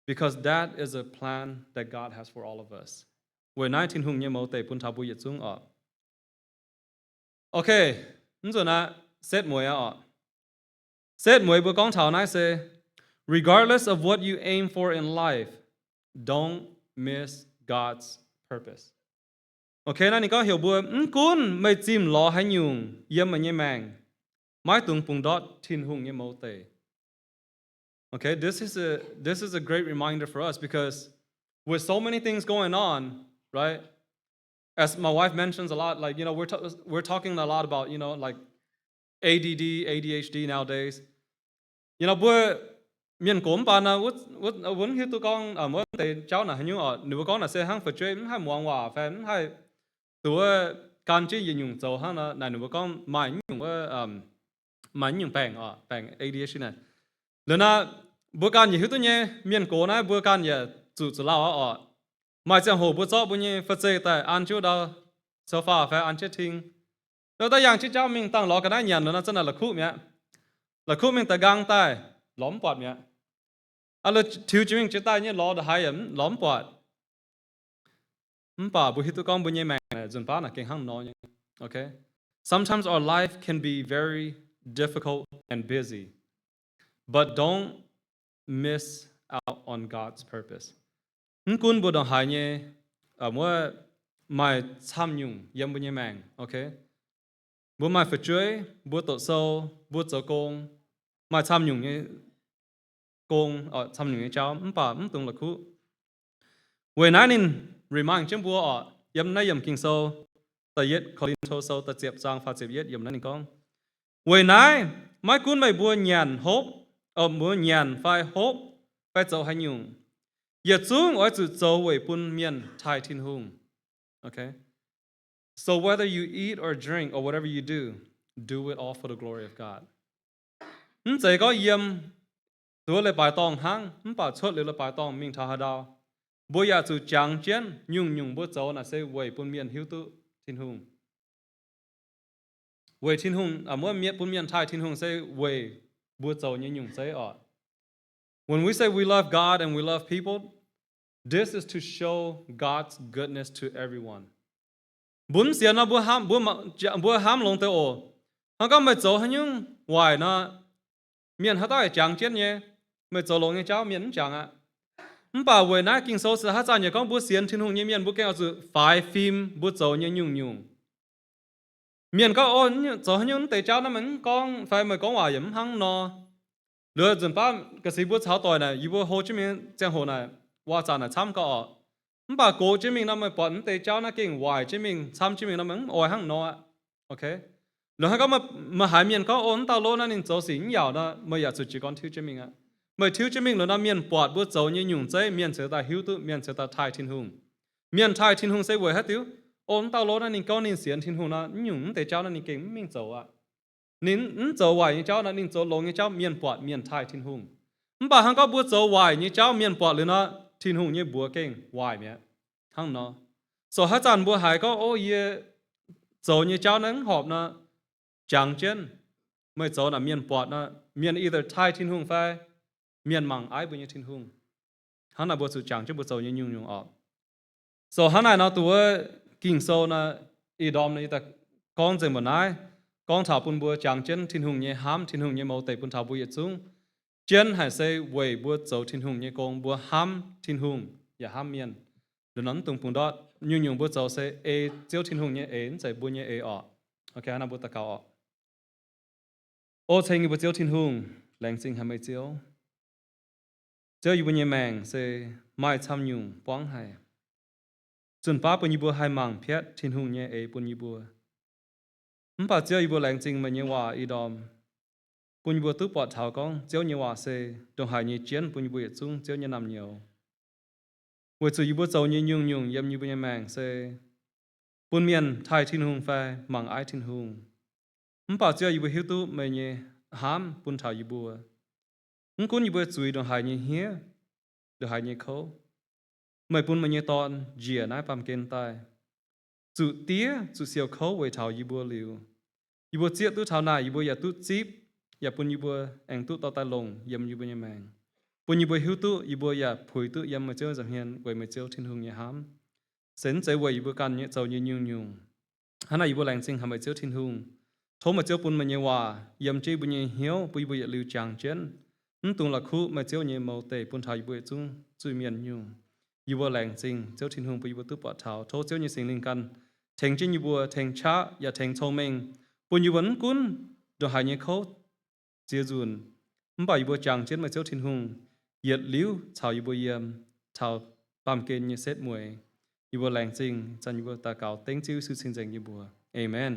Because that is a plan that God has for all of us. Weic naaiv Tin-Hungh nyei mouz deic bun taux mbuo yietc zungv orqc. Okay, mv nzunc aqv, setv mueiz aqv orqc. Setv mueiz mbuo gorngv taux naaiv se, regardless of what you aim for in life, don't miss God's purpose. Okay, naaiv ninh gorngv heuc mbuo, mv gunv meih zimh lorz haaix nyungc yiem meih nyei maengc, maiv dungx bungx ndortv Tin-Hungh nyei mouz deic. Okay, this is a, this is a great reminder for us because with so many things going on, right? As my wife mentions a lot, like, you know, we're, ta-, we're talking a lot about, you know, like, A D D, A D H D nowadays. You know, mbuo mienh gox mv baac naaic, wuov, wuov, wuov hiuv duqv gorngv, wuov deix jauv naaic haaix nyungc orqc, ninh mbuo gorngv naaic se hnangv fu'jueiv mv haih muangx waac fai mv haih duqv gan jienv yietc nyungc zoux hnangv nor, naaic ninh mbuo gorngv maaih nyungc wuov, maaih nyungc baengc orqc, baengc A D H D naaic. Liuz naaic, mbuo ganh yaac hiuv duqv nyei, mienh gox naaiv mbuo ganh yaac zuqc zuqc lauh aqv orqc. Maaih ziangh hoc mbuo zorqv mbuo nyei fa'zeiv daaih an jienv ndau sofa fai an jienv ting. Liuz daaih yangh jienv jauv mingh dangh lorz ga'naaiv nyanc liuz nor, za'naaic la'kuqv mi'aqv. La'kuqv mingh daaih nqaang daaih, lorz mv buatc mi'aqv. Aa, liuz tiux jiex mingh jiex daaih nyei lorz ndongc haaix yaac lorz mv buatc. Mv baac mbuo hiuv duqv gorngv mbuo nyei maengc nzunc baav naaic gengh hnangv nor nyei. Okay? Sometimes our life can be very difficult and busy, but don't miss out on God's purpose. Mv gunv mbuo ndongc haaix nyei, wuov maaih camv nyungc yiem mbuo nyei maengc, okay? Mbuo maaih fu'jueiv, mbuo doqc sou, mbuo zoux gong, maaih camv nyungc nyei gong, camv nyungc nyei jauv, mv baac mv dungx la'kuqv. Weic naaiv ninh remind jienv mbuo orqc, yiem naaiv yiemc Ging-Sou, da'yietv Ko^lin^to Sou da'ziepc zaang faah ziepc yietv yiemc naaiv ninh gorngv, weic naaiv maiv gunv meih mbuo nyanc hopv, mbuo nyanc fai hopv fai zoux haaix nyungc, yietc zungv oix zuqc zoux weic bun mienh taaih Tin-Hungh. Okay? So whether you eat or drink or whatever you do, do it all for the glory of God. Mv zeiz gorngv yiem duqv leiz-baaix dorngh hnangv, mv baac cuotv liuz leiz-baaix dorngh mingh taux haaix ndau, mbuo yaac zuqc jangx jienv nyungc-nyungc mbuo zoux naaic se weic bun mienh hiuv duqv Tin-Hungh. Weic Tin-Hungh, mbuo mienh, bun mienh taaih Tin-Hungh se weic mbuo zoux nyei nyungc zeiv oc. When we say we love God and we love people, this is to show God's goodness to everyone. Mbuo mv sienx nor, mbuo hnamv, mbuo, mbuo hnamv longx deix oc. Hnangv gorngv meih zoux haaix nyungc waaic nor, mienh haaix dauh jangx jienv nyei. Meih zoux longx nyei jauv mienh mv jangx aqv. Mv baac weic naaiv Ging-Sou se haaix zanc yaac gorngv mbuo sienx Tin-Hungh nyei mienh mbuo gengh oix zuqc faix fim mbuo zoux nyei nyungc-nyungc. Mienh gorngv, O, zoux haaix nyungc mv deix jauv naaiv meih mv gorngv fai meih gorngv waac yaac mv hnangv nor. Liuz nzunc baav ga'sic mbuo caux doic naaic, yie mbuo hlo jienv mingh ziangh hoc naaic, waac-zanc naaic camv gauh oc. Mv baac gox jienv mingh nor, meih buatc mv deix jauv naaiv gengh waaic jienv mingh, camv jienv mingh nor, meih mv oix hnangv nor aqv. Liuz hnangv gorngv meih haiz mienh gorngv, O, mv dauh lov naaiv ninh zoux sic mv yaauc nor, meih yaac zuqc jiez gorn tiuv jienv mingh aqv. Meih tiuv jienv mingh liuz nor, mienh buatc mbuo zoux nyei nyungc zeiv, mienh ceix daaih hiuv duqv, mienh ceix daaih taaih Tin-Hungh. Mienh taaih Tin-Hungh se weic haaix diuc? O, mv dauh lov naaiv ninh gorngv ninh sienx Tin-Hungh nor, mv nyungc mv deix jauv naaiv ninh gengh mv mingh zoux aqv. Ninh mv zoux waaic nyei jauv nor, ninh zoux longx nyei jauv, mienh buatc mienh taaih Tin-Hungh. Mv baac hnangv gorngv mbuo zoux waaic nyei jauv mienh buatc liuz nor, Tin-Hungh nyei mbuox gengh waaic mi'aqv. Hnangv nor. So haaix zanc mbuo haiz gorngv, O, yie zoux nyei jauv naaiv mv horpc nor, jangx jienv. Meih zoux naaic mienh buatc nor, mienh either taaih Tin-Hungh fai mienh mangc aiv mbuo nyei Tin-Hungh. Hnangv naaic mbuo zuqc jangx jienv mbuo zoux nyei nyungc-nyungc oc. So hnangv naaic nor, duqv wuov Ging-Sou nor, ih ndorm nor yie daaih gorngv nzengc mbuox naaiv, gorngv taux bun mbuo jangx jienv Tin-Hungh nyei hnamv, Tin-Hungh nyei mouz deic bun taux mbuo yietc zungv. Jienv haic se weic mbuo zoux Tin-Hungh nyei gong, mbuo hnamv Tin-Hungh yaac hnamv mienh. Liuz nor mv dungx bungx ndortv, nyungc-nyungc mbuo zoux se ei Ziouv Tin-Hungh nyei eix, mv zeiz mbuo nyei eix oc. Okay, hnangv naaic mbuo daux gaux oc. O ceng yie mbuo Ziouv Tin-Hungh, laengz zingh haic meih Ziouv. Ziouv, yie mbuo nyei maengc se maaih camv nyungc buangv haic. Zunc baav bun yie mbuo haih mangc piatv Tin-Hungh nyei eix bun yie mbuo. Mv baac Ziouv, yie mbuo laengz zingh meih nyei waac ih ndorm, bun yie mbuo duqv buatc taux gorngv Ziouv nyei waac se ndongc haaix nyei jienv bun yie mbuo yietc zungv Ziouv nyei naamh nyouz. Weic zuqc yie mbuo zoux nyei nyungc-nyungc yiem yie mbuo nyei maengc se bun mienh taaih Tin-Hungh fai mangc aiv Tin-Hungh. Mv baac Ziouv, yie mbuo hiuv duqv meih nyei hnamv bun taux yie mbuo. Mv gunv yie mbuo zuiz ndongc haaix nyei hniev, ndongc haaix nyei kouv, meih bun meih nyei Dorn njiec naaiv baamh gen daaih, zuqc diev zuqc siou kouv weic taux yie mbuo liuz, yie mbuo zieqv duqv taux naaic, yie mbuo yaac duqv zipv, yaac bun yie mbuo aengx duqv dorh daaih longc yiem yie mbuo nyei maengc, bun yie mbuo hiuv duqv yie mbuo yaac puix duqv yiem meih Ziouv nza'hmien weic meih Ziouv Tin-Hungh nyei hnamv, se mv zeiz weic yie mbuo ganh nyei zoux nyei nyungc-nyungc. Hnangv naaic yie mbuo laengz zingh haic meih Ziouv Tin-Hungh. Tov meih Ziouv bun meih nyei waac yiem jienv yie mbuo nyei hnyouv, bun yie mbuo yietc liuz jangx jienv, mv dungx la'kuqv meih Ziouv nyei mouz deic bun taux yie mbuo yietc zungv zuiz-mienh nyungc. Yie mbuo laengz zingh Ziouv Tin-Hungh bun yie mbuo duqv buatc taux. Tov Ziouv nyei Singx Lingh ganh tengx jienv yie mbuo, tengx qaqv yaac tengx cong-mengh, bun yie mbuo mv gunv ndongc haaix nyei kouv ziex nzunc, mv baac yie mbuo jangx jienv meih Ziouv Tin-Hungh yietc liuz caux yie mbuo yiem taux baamh gen nyei setv mueiz. Yie mbuo laengz zingh, zanc yie mbuo daux gaux dengv Ziouv Yesu cing-nzengc nyei mbuox. Aamen.